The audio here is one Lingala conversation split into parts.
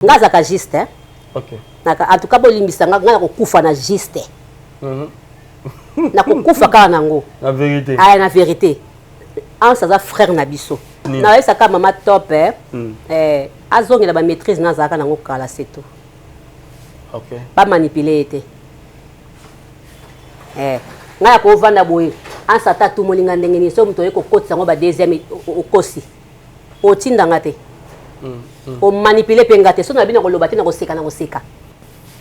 Nga azalaka juste hein. Okay. Naka, en tout cas bolimbisa nga, nga nakokufa na juste. Nakokufa kaka nango. Na vérité. Aya na vérité. Hans aza frère na biso. Nayebisaka mama top eh. Eh, azongela ba maîtrise na azalaka nango kala c'est tout. Okay. Ba manipuler ye te. Eh, ngai akovanda boye Hans ata atumoli nga ndenge nini, soki moto oye kokotisa yango ba deuxième okosi. Otinda nga te. Omanipule mpe nga te. Soki na bino koloba te, nakoseka, nakoseka.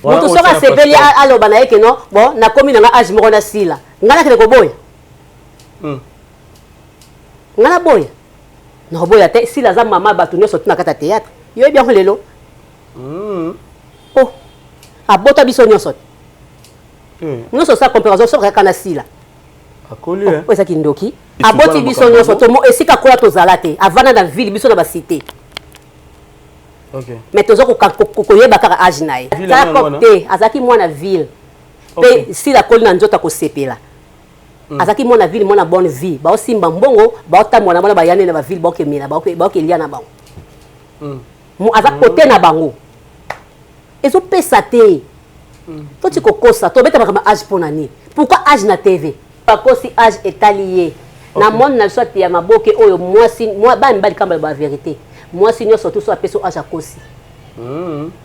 Moto soki asepeli aloba na ye ke non, bon, nakomi na nga age moko nasila. Nga nakende koboya. Nga naboya. Nakoboya te, Sila aza mama bato nyonso tu na kati ya théâtre. Yo yebi yango lelo. Oh, abota biso nyonso te. Nyonso sa comparaison soki kaka na Sila. Akoli, eh? Oyo eza kindoki. Aboti biso nyonso to esika kola tozala te. Avanda na ville biso na ba cité. Okay. Mais toza koyeba kaka age na ye. Te, azalaki mwana ville. Pe Sila akoli na nzoto akosepela. Azalaki mwana ville, mwana bonne vie. Baosimba mbongo, baotambola na bana bayane na ba ville, baokemela, baokelia na bango. Aza kote na bango. Ezopesa te. Toti kokosa, tobeta makambo age pona nini? Pourquoi age na TV? Bakosi age etali ye. Na monde na biso ya maboke oyo mwasi, bana mibali kamba ba vérité. Mwasi nyonso tout so apesi age akosi.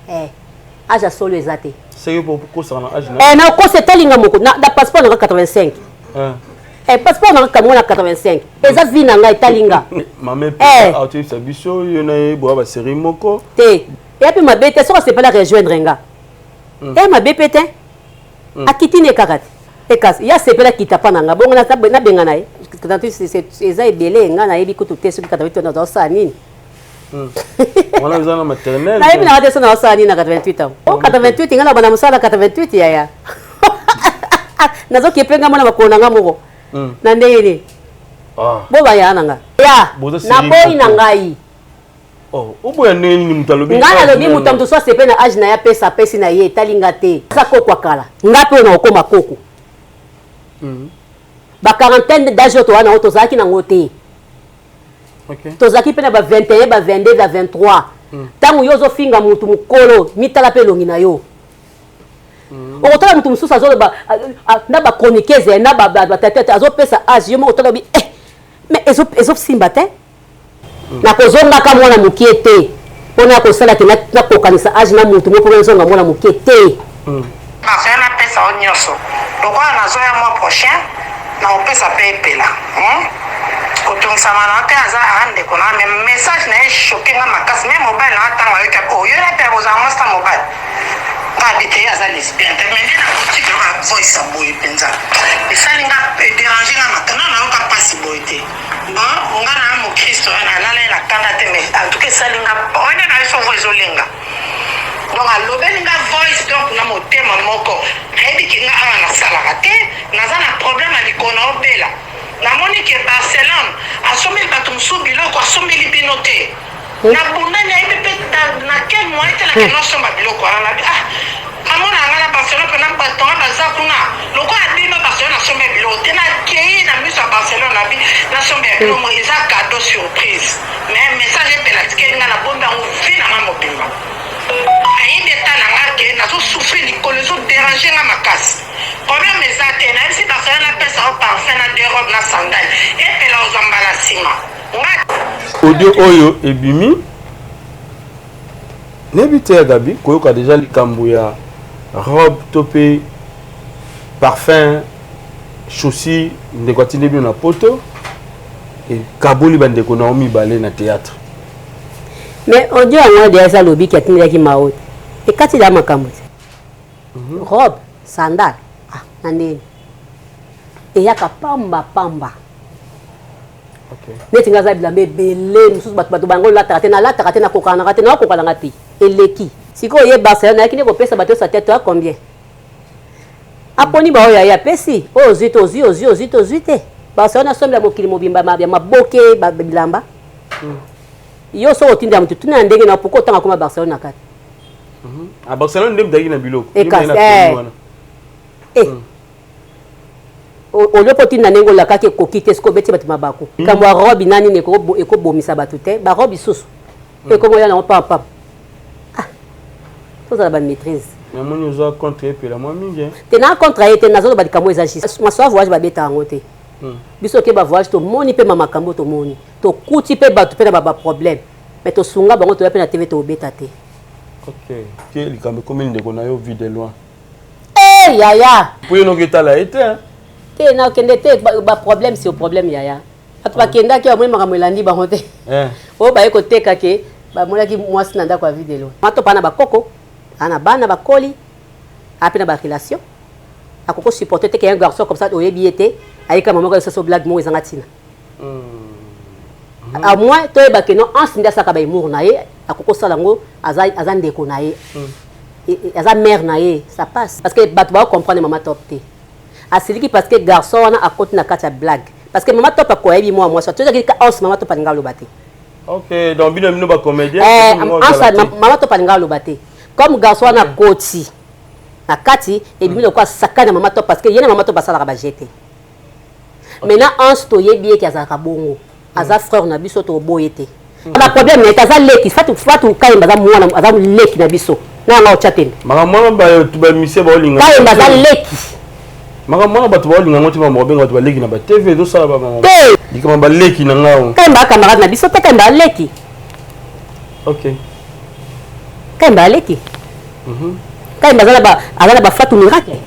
Eh, age solo eza te. C'est pour kosa na age na. Eh, na kosa etalinga moko na, na passeport na 85. Eh, passeport na kamona 85. Eza vie na ngai etalinga. Mame pe a biso yo na ye boa ba série moko. Te. Ya pe mabe te soki asepela rejoindre nga. Ya mabe pe te. Akiti ne kaka te. Ekasi ya sepela kita pa na nga bongo na benga na ye. Eza ebele nga nayebi kutu te soki 88 ans azosala nini. Wana eza na maternelle. Nayebi na te soki nazosala nini na 88 ans. Oh 88 nga na bana mosala 88 yaya. Nazoki mpe nga mona makolo na nga moko. Na ndenge nini? Bo baya na nga. Ya naboyi na ngai. Oh, oboya ndenge nini moto alobi? Nga nalobi moto moto so asepe na age na ye apesa apesi na ye etali nga te. Aza koko akala. Nga mpe oyo na okoma koko. Ba quarantaine d'âge oyo toza nango tozalaki nango te. Tozalaki mpe na ba 21, ba 22, ba 23. Ntango yo ozofinga motu mokolo, mitala mpe elongi na yo. Okotala motu mosusu azoloba na ba chroniqueuse na batatete azopesa age yo moko otala obi eh, mais ezosimba te. Nakozongaka mwana mokie te mpona kosala ke nakokanisa age na motu moko mpo nazonga mwana mokie te. Nazoya napesa yo nyonso lokola nazoya mois prochain nakopesa pe epela kotungisama na yo te aza a ndeko na mais message na ye choque nga makasi mais mobali na nga ntango ayoki oh yo na epela bozala mwasi na mobali nga abi te ye aza lesbienne te mais nde nakotika yoka voice ya boye mpenza esali nga dérange nga makasi nga nayoka mpasi boye te. Bon nga na mokristo nalala ye na kanda te mais en tout cas esali nga wana na biso vo ezolenga donc alobeli nga voice donc na motema moko nayebi ke nga awa nasalaka te naza na problème ya likolo na obela namoni ke Barcelone asombeli bato mosusu biloko asombeli bino te nabundani ayebi mpe na quel moyen te nakende osomba biloko wana nabi ah amona nga na Barcelone mpe na bato nga baza kuna lokola bino Barcelone asomba biloko te nakei na miso ya Barcelone nabi nasomba ya biloko eza cadeau surprise mais message epela tikeli nga nabombi yango vie na nga mobimba ayebi eta na nga ke nazosouffrir likolo ezoderange nga makasi problème eza te nayebisi Barcelone napesa yo parfum na deux robe na sandale epela ozwa mbala nsima nga audio oyo ebimi nayebi te ya Gabi koyoka deja likambo ya robe to mpe parfum chaussure ndeko atindi bino na poto ekaboli bandeko na yo mibale na théâtre. Mais audio yango deja eza lobiki atindelaki mao te ekati da makambo te. Robe sandale ah na ndeni eyaka pamba pamba. Neti nga aza bilamba ebele mosusu bato bato bango lataka te nalataka te nakokanaka te nakokananga te eleki sikoyo ye Barcelone ayaki nde kopesa bato nyonso tete ya combien aponi baoyo aye apesi oyo ozwi te ozwi ozwi ozwi te ozwi te Barcelone asombela mokili mobimba ya maboke bilamba. Yo soki otindela motu tuna na ndenge na pourquoi otanga koma Barcelone na kati. Barcelone nde mutaki na biloko. Ekasi eh. Olio mpo otinda ndenge olakaki ekoki te soki obeti bato mabaku. Likambo ya robe na nini ekobomisa bato te barobe lisusu ekomoya nango pampam. Tozala ba maîtrise. Namoni oza contre Epela mwa mingi hein. Te na contre ye te, nazoloba likambo eza juste. Masolo ya voyage babeta yango te. Biso oke ba voyage tomoni mpe ma makambo tomoni. Tokuti mpe bato mpe na ba problème. Mais tosunga bango toya mpe na TV tobeta te. Ok. Ke likambo ekomi ndeko na yo vie de loin. Eh yaya. Po yo noki etala ye te hein. Te nakende te ba problème sur problème yaya. Bato bakendaki bamoni makambo elandi bango te. Eh. Oyo baye koteka ke bamonaki mwasi na ndako ya vie de loin. Matopa na bakoko, ana bana bakoli, ape na ba relation. Akoko supporter te ke un garçon comme ça oyebi ye te, ayeka mama ko soso blague moko ezanga tina. À moins toyeba ke non Anse nde asaka ba humour na ye, akoko sala ngo aza aza ndeko na ye. Aza mère na ye, ça passe. Parce que bato ba comprendre mama top te. Asiliki parce que garçon wana akoti na kati ya blague. Parce que mama top akoyebi mwa mwasi, tozaki ka Anse mama top alinga aloba te. Ok, donc bino bino ba comédien. Eh, Anse mama top alinga aloba te. Comme garçon wana akoti na kati ebimi lokola sakana mama top parce que ye na mama top asalaka ba jete. Maintenant Anse toyebi ye ke azalaka bongo. Aza frère na biso toboye te. Ba problème na ye te, aza leki. Fatou Fatou Kayemba aza mwana aza leki na biso. Na yanga otya tembe. Makambo wana ba ba musicien baolinga. Kayemba aza leki. Makambo wana bato baolinga ngo te makambo babenga bato baleki na ba TV ezosala ba makambo. Te. Likambo baleki na ngao. Kayemba aza camarade na biso te, Kayemba aleki. Ok. Kayemba aleki. Kayemba aza na ba aza na ba Fatou miracle.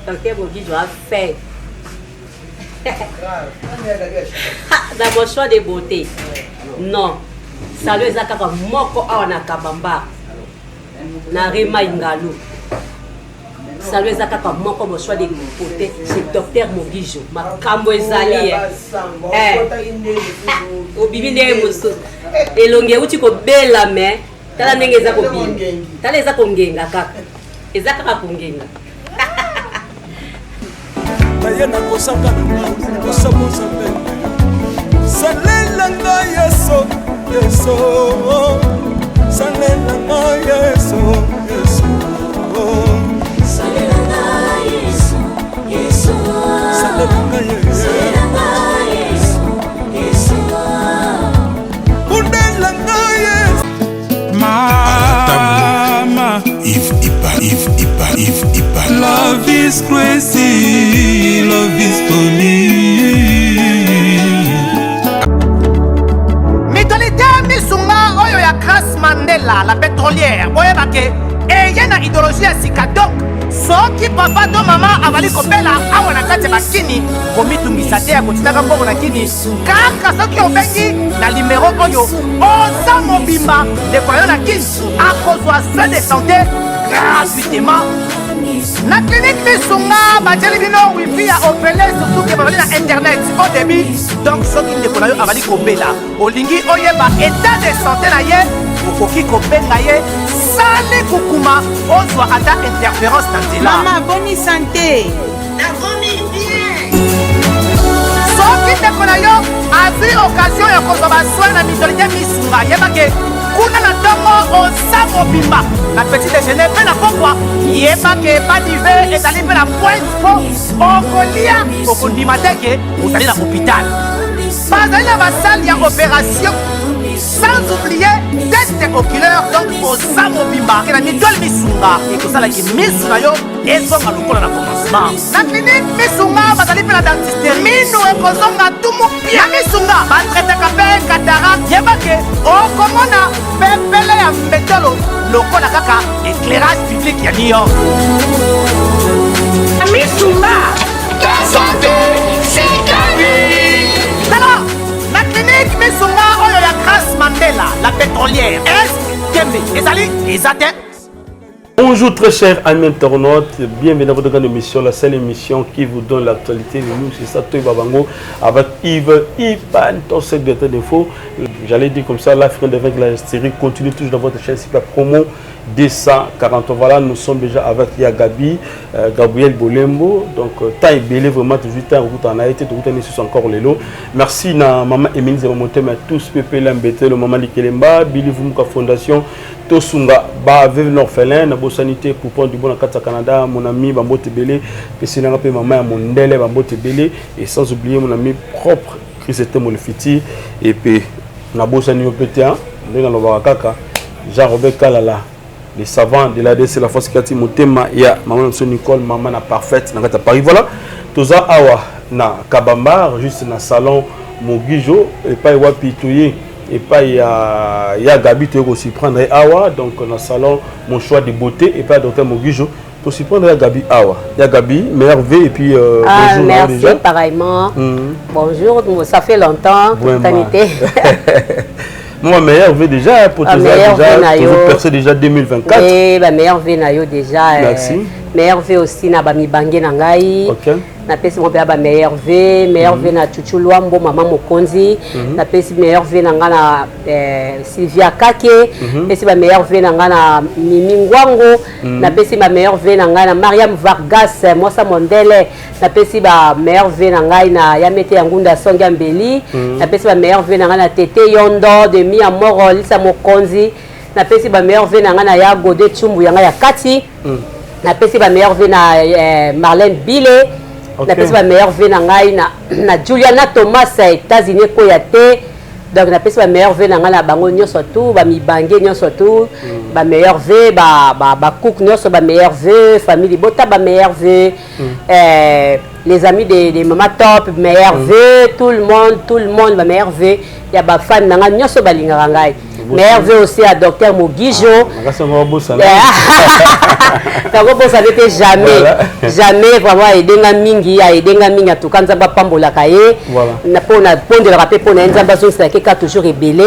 Docteur Bogijo a fait. Dans mon choix de beauté. Non. Salon eza kaka moko awa na Kabamba. Na Rema Ingalu. Salon eza kaka moko mon choix de beauté chez Docteur Mogijo. Makambo ezali eh. Eh. Obimi ndenge mosusu. Elongi euti kobela mais tala ndenge eza kobima. Tala eza kongenga kaka. Eza kaka kongenga. Naye nakosaka na kosa moza pembe salela ngai Yesu Yesu salela ngai Yesu Yesu salela ngai Yesu Yesu salela ngai Yesu salela ngai Yesu Yesu bundela ngai Yesu Mama Yves Ipa, Yves Ipa, Yves Ipa. Love is crazy, love is funny. Mutualité Misunga oyo ya Grace Mandela la pétrolière boyeba ke eye na idéologie ya sika donc soki papa to mama azali kobela awa na kati ya bakini komitungisa te ya kotindaka mbongo na kini kaka soki obengi na limero oyo oza mobimba ndeko na yo na kini akozwa soin de santé gratuitement. Na clinique Misunga batieli bino wifi ya ofele surtout ke bazali na internet au débit donc soki ndeko na yo azali kobela olingi oyeba état de santé na ye okoki kobenga ye sali kukuma ozwa ata interférence na nzela. Mama, boni santé. Nakomi bien. Soki ndeko na yo azwi occasion ya kozwa ba soins na mutualité Misunga yeba ke kuna na ntongo oza mobimba na petit déjeuner mpe na pokwa yeba ke badive ezali mpe na pointe mpo okolia okondima te ke ozali na hôpital. Bazali na basale ya opération sans oublier test oculaire donc oza mobimba ke na mutuelle Misunga ekosalaki misu na yo ezonga lokola na commencement. Na clinique Misunga bazali mpe na dentisterie minu ekozonga tumu pia. Na Misunga batraitaka mpe cataracte yeba ke okomona pepele ya mbetolo lokola kaka éclairage public ya New York. Na Misunga santé c'est la vie. Tala na clinique Misunga oyo ya Grace Mandela la pétrolière est tembe ezali eza te. Bonjour très chers amis internautes, bienvenue dans votre grande émission, la seule émission qui vous donne l'actualité de nous, c'est ça Toyeba Bango avec Yves Ipan, ton secrétaire d'info. J'allais dire comme ça, l'Afrique avec la série continue toujours dans votre chaîne, c'est la promo 240. Voilà, nous sommes déjà avec Ya Gabi, Gabriel Bolembo. Donc, temps est belé, vraiment, toujours temps, route en a été, route en est encore les lots. Merci na maman Émilie Zémomoté, mais tous Pépé Lambete, le maman Likelemba, Billy Vumuka Fondation, Tosunga, ba veuve l'orphelin, na bosanité pour prendre du bon à Canada, mon ami Bambote Belé, Pessinanga pe maman ya Mondele Bambote Belé, et sans oublier mon ami propre Chris Molfiti, et puis na bosani yo pété, hein, ndenge na lobaka kaka, Jean-Robert Kalala, Les savants de l'ADC, la force kati motema ya maman na biso Nicole, mama na parfaite na kati ya Paris. Voilà, toza awa na Kabambar, juste na salon Mogijo, epai wapi toye epai ya Gabi, toye kosurprendre ye awa, donc na salon Mon Choix de Beauté, epai ya docteur Mogijo, tosurprendre ya Gabi awa. Ya Gabi, merveille, et puis Ah, bonjour na yo merci déjà. Pareillement. Bonjour, ça fait longtemps. Vraiment. Totalité. Moi, meilleur vœu déjà, pour Ah, tous meilleur déjà, vœu na yo. toujours percé déjà 2024. Oui, ba meilleur vœu na yo déjà. Merci. Meilleur vœu aussi na ba mibange na ngai. Napesi bango mpenza ba meilleur vœu, meilleur vœu na Chuchu Lwambo, mama mokonzi. Napesi meilleur vœu na ngai na Sylvia Kake. Napesi ba meilleur vœu na ngai na Mimi Ngwango. Napesi ba meilleur vœu na ngai na Mariam Vargas, mwasa mondele. Napesi ba meilleur vœu na ngai na Yamete ya Ngunda Songi ya Mbeli. Napesi ba meilleur vœu na ngai na Tete Yondo de Mia Moro Lisa Mokonzi. Napesi ba meilleur vœu na ngai na ya Gode Chumbu ya ngai ya kati. Napesi ba meilleur vœu na Marlène Bile. Napesi ba meilleur vœu na ngai na Juliana Thomas ya États-Unis koya te. Donc napesi ba meilleur vœu na ngai na bango nyonso tu, ba mibange nyonso tu, ba meilleur vœu, ba cook nyonso, ba meilleur vœu, famille libota ba meilleur vœu, les amis de Mama Top, meilleur vœu, tout le monde, ba meilleur vœu, ya ba fan na ngai nyonso balingaka ngai. Meilleur vœu aussi à docteur Mogijo. Ah, makasi yango babosana. Yango bosana te jamais. Jamais vraiment aide nga mingi, aide nga mingi, en tout cas Nzambe apambolaka ye. Na po na pondelaka pe po na ye, Nzambe azongiselaka ye kaka toujours ebele.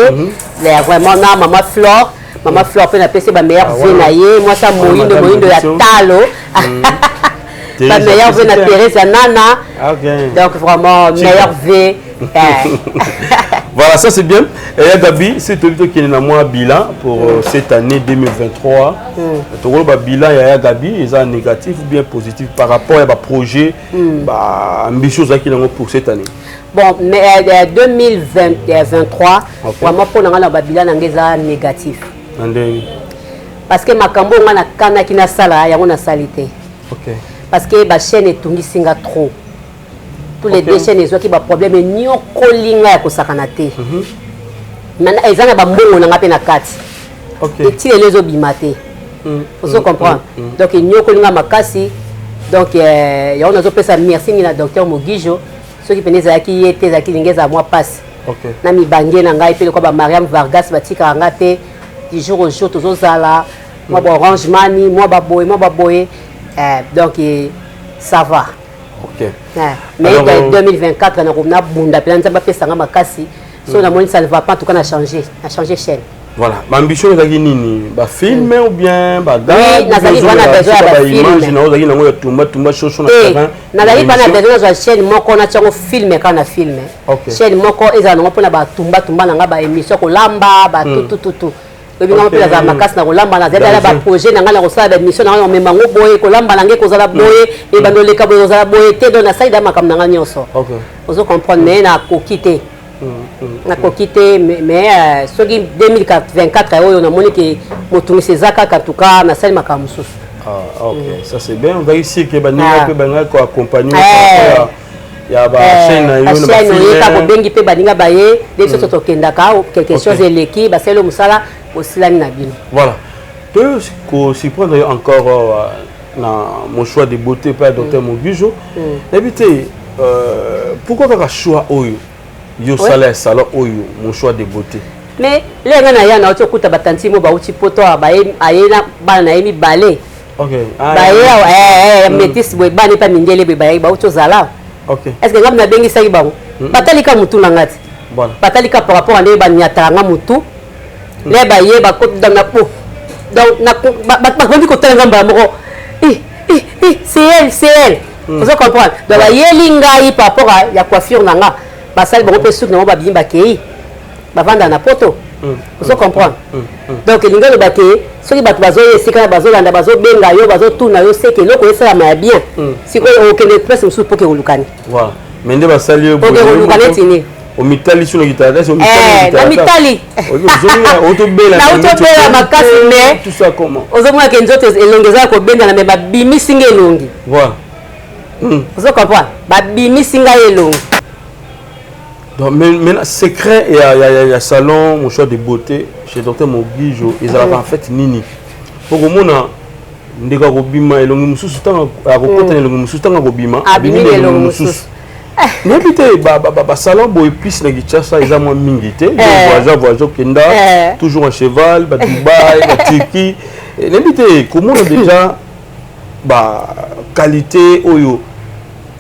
Na vraiment na Mama Flore, Mama Flore pe napesi ba meilleur vœu na ye, mwasi ya moyindo, Madame moyindo ya Biso. talo. Ba Thérèse meilleur vœu na Christian. Thérèse ya Nana. Donc vraiment Super. meilleur vœu. Voilà, ça c'est bien. Et ya Gabi, c'est tout qui est dans moi bilan pour cette année 2023. Donc le bilan ya Gabi, ils ont négatif ou bien positif par rapport à ba projet, ba ambition ça qui est pour cette année. Bon, mais 2023, vraiment pour nous, ba bilan eza négatif. Ndenge. Parce que makambo nga na kanaki na sala yango na salité. Parce que ba chaîne etungisi nga trop. Tous les deux chaînes ezwaki ba problème nyokolinga ya kosakana te. Maintenant eza na ba mbongo na nga pe na kati. Eti lelo ezobima te. Ozo comprendre? Donc nyokolinga makasi. Donc yango nazopesa merci mingi na docteur Mogijo. Soki pene ezalaki ye te, ezalaki lingi ezala mwa pasi. Na mibange na ngai pe lokola ba Mariam Vargas batikaka nga te du jour au jour tozozala mwa ba Orange Money, mwa ba boye, mwa ba boye. Donc ça va. Mais Alors, dans 2024, na na bunda pe nzamba pesa nga makasi. So na moni ça ne va pas, en tout cas na changer, na changer chaîne. Voilà, ma ambition ezalaki nini? Ba film ou bien ba Oui, date? nazali Ozo wana ba besoin ya ba ba film. image na ozalaki nango ya tumba tumba shosho na Eh, terrain. nazali Ba pa na émission. besoin nazwa chaîne moko na tiango film kaka na film. Chaîne moko ezala nango mpona ba tumba tumba na nga ba émission kolamba, ba tout, tout, tout, tout. Oyebi nga mpe nazala makasi na kolamba, nazali na ba Danger. projet na ngai na kosala ba émission na ngai, na komema ngo boye, kolamba na ngai kozala boye, ebanda oleka boye, kozala boye te. Donc nasali da makambo na ngai nyonso. Ozo comprendre, mais nakoki te. Nakoki te, mais soki 2024 oyo namoni ke motungisi eza kaka, en tout cas nasali makambo mosusu. Ah, ok, ça c'est bien. On va ici que baninga pe baninga ko accompagner ya ba chaîne na yo Ba na ba chaîne film. oye kaka kobengi mpe baninga baye, nde biso tokendaka, quelque chose eleki, basali mosala, osilani na bino. Voilà. To ko surprendre encore na mon choix de beauté par docteur Mogijo. Nayebi pourquoi kaka choix oyo yo sala ya salon oyo mon choix de beauté? Mais lenga na ya na oti okuta batanti mo bauti poto awa, baye aye na bana na ye mibale. Ah, Baye ya. awa, métis boye, bana epa mindele boye, baye bauti ozala. Est-ce que ngai nabengisaki bango? Batalika mutu na nga ti. Batalika par rapport à ndenge banyataka nga mutu. Le baye bakoti dans na po. Donc na bakomi kotala nga mbala moko. Eh, eh, eh, c'est elle, c'est elle. Ozo comprendre? Donc bayeli ngai par rapport à ya coiffure na nga. Basali bango mpe suki na bango babimi bakei. Bavanda na poto. Ozo comprendre? Donc elingi oloba ke soki bato bazoya esika na bazolanda, bazobenga yo, bazotuna yo, seke eloko esalama ya bien. Sikoyo okende place mosusu mpo ke kolukani. Voilà. Mais nde basali yo Mpo ke boye, koluka moko neti nini? Omitali so na kitala, kasi omitali na Eh, kitala. na mitali. Oki, ozongi, otobela Na na otobela nzoto, makasi, mais tout ça comment? ozomona ke nzoto elongi eza ya kobendana, mais babimisi nga elongi. Voilà. Ozo comprendre? Babimisi ngai elongi. Donc, mais secret, il y a, il y a, il y a salon, mon choix de beauté, chez docteur Mogijo, ils avaient en fait nini. Po komona ndeko akobima elongi mosusu, ntango akokota na elongi mosusu, ntango akobima abimi na elongi mosusu. Nayebi te, basalon boye plus na Kinshasa eza mwa mingi te. Voyage, voyage, okenda toujours en cheval, baDubai, baTurquie. Nayebi te, komona déjà baqualité oyo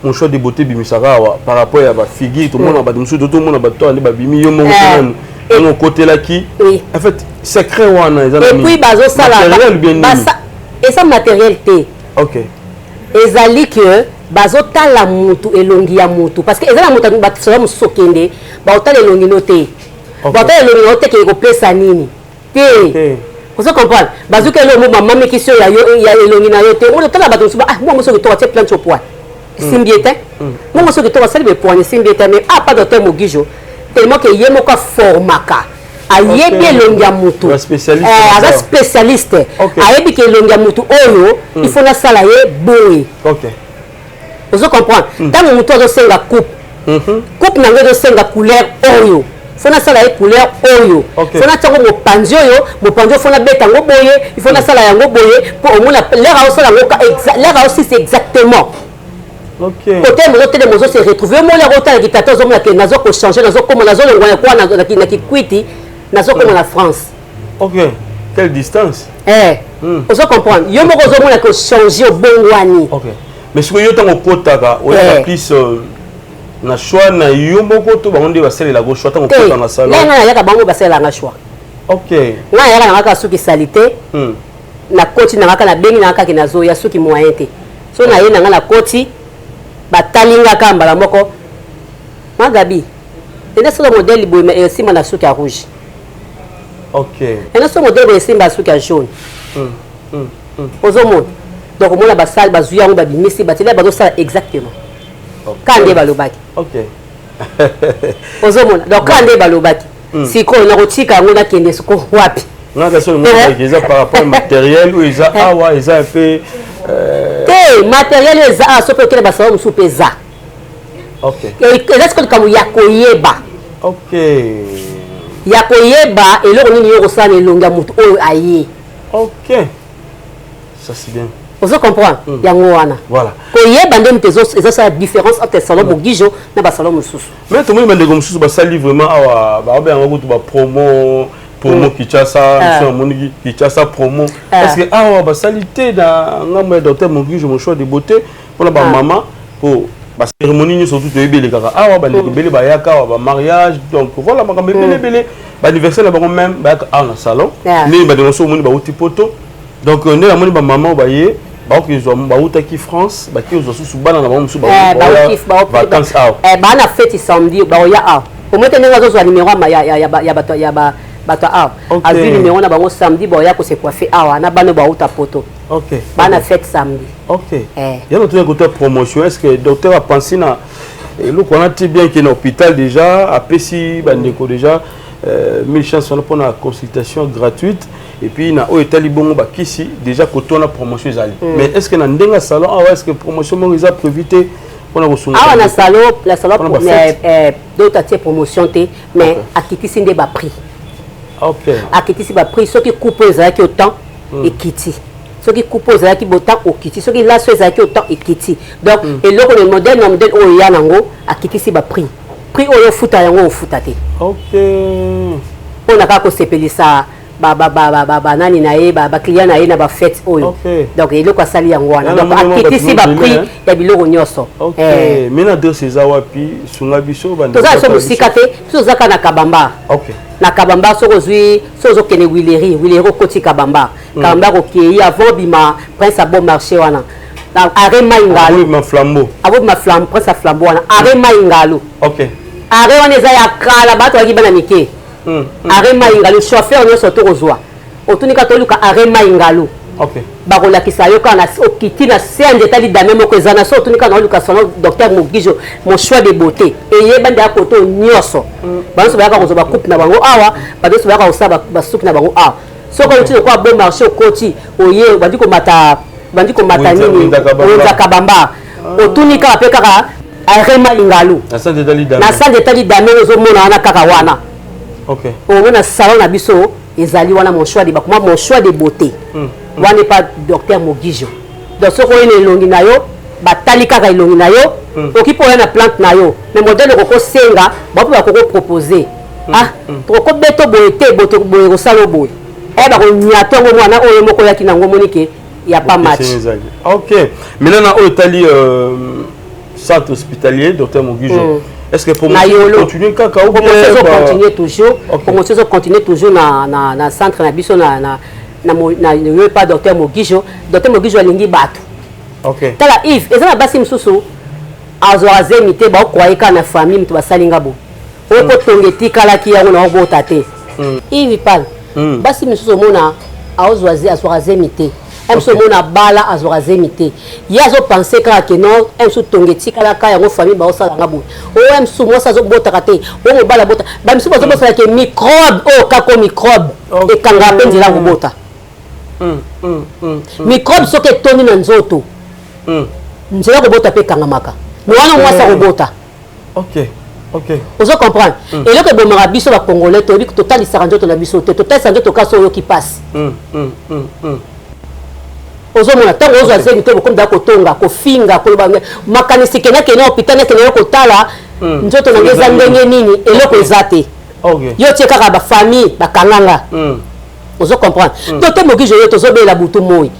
Mon Choix de Beauté ebimisaka awa par rapport ya bafigure, tomona bato mosusu, tomona bato ande babimi yo moko nanu ntango okotelaki. En fait, secret wana eza et puis bazosala matériel bien nini? Eza matériel te. Ezali que bazotala mutu, elongi ya mutu, parce que eza na moto, basalon mosusu okende, baotala elongi no te, baotala elongi na yo te, keye kopesa nini te. Ozo comprendre? Bazuki eloko mo bamamekisi oyo ya yo, ya elongi na yo te. Omoni, otala bato mosusu, ah, mwango soki kitoko, atie plante au poids, esimbi ye te. Mwango soki kitoko, asali bepoigne, esimbi ye te. Mais ah, pas docteur Mogijo, tellement que ye moko aformaka, ayebi elongi ya mutu. Aza spécialiste, ayebi ke elongi ya mutu oyo, il faut nasala ye boye. Ozo comprendre? Ntango motu azosenga coupe, coupe nango ezosenga couleur oyo, faut nasala ye couleur oyo, faut natiango mopanzi oyo, mopanzi oyo, faut nabeta yango boye, il faut nasala yango boye, mpo omona l'heure aosala yango, l'heure aosisa exactement kote mozotelema, ozo se retrouve omoni yango, otalaki tata, ozomona ke nazo kochange, nazokoma, nazolongwa kwa na Kikwiti, nazokoma na France. Ok, quelle distance! Eh, ozo comprendre? Yo moko ozomona ke ochange, obongwani. Ok, mais sikoyo yo, ntango okotaka, oyaka plus na choix na yo moko to bango nde basalelaka choix ntango okota na salon? Ngai nayaka, bango basalelanga choix. Ngai nayaka nanga kaka suki sali te, nakoti nanga kaka, nabengi nanga kaka, nazoya suki moyen te. So naye nanga, nakoti, batali nga kaka mbala moko: "Magabi, eza solo modèle boye, mais esimba na suki ya rouge." Eza so modèle boye, esimba na suki ya jaune. Ozomona? Donc omona basali bazwi yango, babimisi, bateli, bazosala exactement ka nde balobaki. Ozomona? Donc ka nde balobaki. Sikoyo nakotika yango, nakende sikoyo wapi? Nga kasi omonaki eza par rapport matériel oyo eza awa, eza mpe Te, matériel oyo eza awa, so mpe okende basalon mosusu mpe eza. Eza sikoyo likambo ya koyeba. Ya koyeba eloko nini yo kosala na elongi ya motu oyo aye. Ok, ça c'est bien. Ozo comprendre? Yango wana. Koyeba nde moto ezosala différence entre salon Mogijo na basalon mosusu. Mais tomoni bandeko mosusu basali vraiment awa, baobe yango kutu bapromo, promo Kinshasa. Mosusu namoni Kinshasa promo. Parce que awa basali te na ngambo ya docteur Mogijo, Mon Choix de Beauté, mpona bamama, po bacérémonie nyonso tu toyebi elekaka awa. Bandeko ebele bayaka awa, bamariage, donc voilà, makambo ebele ebele, baanniversaire na bango même bayaka awa na salon. Ndenge bandeko mosusu omoni bauti poto, donc nde namoni bamama oyo baye, baoki kozwa, bautaki France, baki kozwa susu bana na bango mosusu vacances awa. Baa na feti samedi, baoya awa. Omoi te ndenge azozwa numéro ya bato ya bato awa, azwi numéro na bango, samedi baoya kose coiffer awa na bana bauta poto. Baa na fête samedi. Ok, yango toya kota promotion. Est ce que docteur apensi na eloko wana ti bien ke na hôpital déjà apesi bandeko déjà mille chance wana mpona consultation gratuite, et puis na oyo etali bongo bakisi, déjà koto wana promotion ezali? Mais est ce que na ndenge ya salon awa, est ce que promotion moko eza prévu te mpona kosunga? Awa na salon, na salon d'autres atie promotion te, mais akitisi nde baprix. Akitisi baprix. Soki coupe oyo ezalaki autant, ekiti. Soki coupe oyo ezalaki botant, okiti. Soki laso ezalaki autant, ekiti. Donc eloko na modèle na modèle oyo eya nango, akitisi baprix. Prix oyo ofuta yango, ofuta te. Mpona kaka kosepelisa banani na ye, baclient na ye na bafete oyo. Donc eloko asali yango wana, donc akitisi baprix ya biloko nyonso. Mais na adresse eza wapi? Sunga biso. Toza biso mosika te, biso toza kaka na Kabamba. Na Kabamba, soki ozwi, soki ozokende Huilerie, Huilerie okoti Kabamba, Kabamba kokei avant bima Prince ya Bon Marché wana, arrêt Mai Ngalo. Flambeau. Abobima Flambeau, Prince ya Flambeau wana, arrêt Mai Ngalo. Arrêt wana eza ya kala, bato bayaki bana mike. Arrêt Mai Ngalo, chauffeur nyonso tokozwa, otuni kaka toluka arrêt Mai Ngalo, bakolakisa yo kaka. Okiti na se ya nzete lidame moko eza na so, otuni kaka naoluka salon docteur Mogijo, Mon Choix de Beauté. Eyeba nde ya koto nyonso, banso bayaka kozwa bacoupe na bango awa, bato nyonso bayaka kosala basuki na bango awa. Soki outi lokola Bon Marché, okoti, oye, obandi komata, bandi komata nini, oyenzaka bamba, otuni kaka mpe kaka arrêt Mai Ngalu, na centre etali dame ozomona wana, kaka wana omona salon na biso ezali wana, Mon Choix de, bakoma Mon Choix de Beauté. Wana epa docteur Mogijo. Donc soki oye na elongi na yo, batali kaka elongi na yo, okoki mpe oya na plante na yo, mais modèle okoki kosenga, bango mpe bakoki kopropose. Ah, tokoki kobeta boye te, boye kosala boye. Eh, bakonyata yango mwana oyo moko oyaki nango, omoni ke ya pas match. Ok. Maintenant, na oyo etali centre hospitalier docteur Mogijo. Est-ce que promotion continue kaka ou bien promotion continue toujours? Okay. Promotion continue toujours na centre na biso na yo pa docteur Mogijo. Docteur Mogijo alingi bato. Tala Yves, eza na basi mosusu azwaka zemi te, baokwaye kaka na famille, moto basali nga bo oyo po tonga etikalaki yango na obota te. Yves Pan, basi misusu omona aozwa azwaka zemi te, mosusu omona bala azwaka zemi te, ye azopense kaka ke non, mosusu tonga etikalaka yango, famille baosalanga boye. Oyo mosusu mwasi azobotaka te, oyo mobali abota, bamisusu bazobosala ke microbe oyo kako microbe ekangaka mpe nzela kobota. Microbe soki etondi na nzoto, nzela kobota mpe ekangamaka, me wana mwasi akobota. Ozo comprendre? Eloko ebomaka biso bacongolais, toyebi totalisaka nzoto na biso te. Totalisa nzoto kasi oyoki mpasi, ozomona ntango ozwa zemi te, bokomi daa kotonga, kofinga, koloba makanisi kendakende hôpital, nakende yo kotala nzoto na ngai eza ndenge nini, eloko eza te. Yo tie kaka bafamille bakanganga. Ozo comprendre? Docteur Mogijo oyo tozobela butu moi,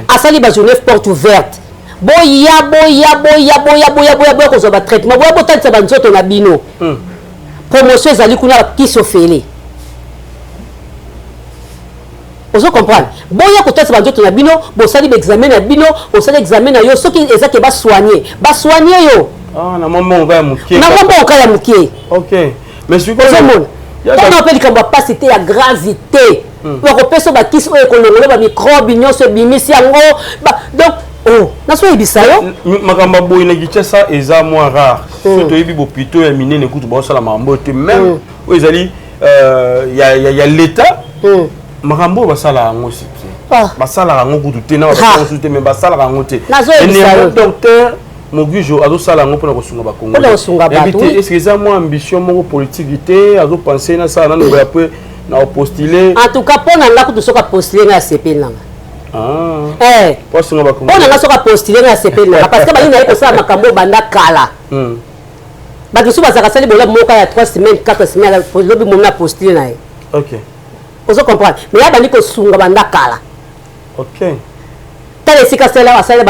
asali bajournée porte ouverte. Boya, boya, boya, boya, boya, boya, boya kozwa batraitement, boya botalisa banzoto na bino. Promotion ezali kuna, bakisi ofele. Ozo comprendre? Boya kotalisa banzoto na bino, bosali baexamen na bino, osali examen na yo, soki eza ke basoigne, basoigne yo. Na mwa mbongo ya moke. Na mwa mbongo ya moke. Ozomona? Ntango mpe likambo ya pasi te, ya gravité, bakopesa bakisi oyo ekolongola bamicrobe nyonso ebimisi yango. Donc oh, nazoyebisa yo. Makambo ya boye na Kinshasa eza mwa rare. So toyebi bopito ya minene kutu baosala makambo oyo te, même oyo ezali ya l'État. Makambo oyo basalaka yango si te, basalaka yango kutu te na bamosusu te, mais basalaka yango te. Docteur Mogijo azosala yango mpona kosunga Bakongolais te. Est ce que eza mwa ambition moko politique te? Azopense nasala nano boye, après na opostule. En tout cas, mpo na nga kutu, soki apostule, ngai asepeli nanga. Asunga. Mpo na nga, soki apostule, ngai asepeli nanga, parce que balingi na ye kosala makambo oyo banda kala. Bato mosusu bazalaka sali bolamu moko ya 3 semaines, 4 semaines, lobi momi apostule na ye. Ozo comprendre? Mais ya bandi kosunga banda kala. Tala esika asala, asala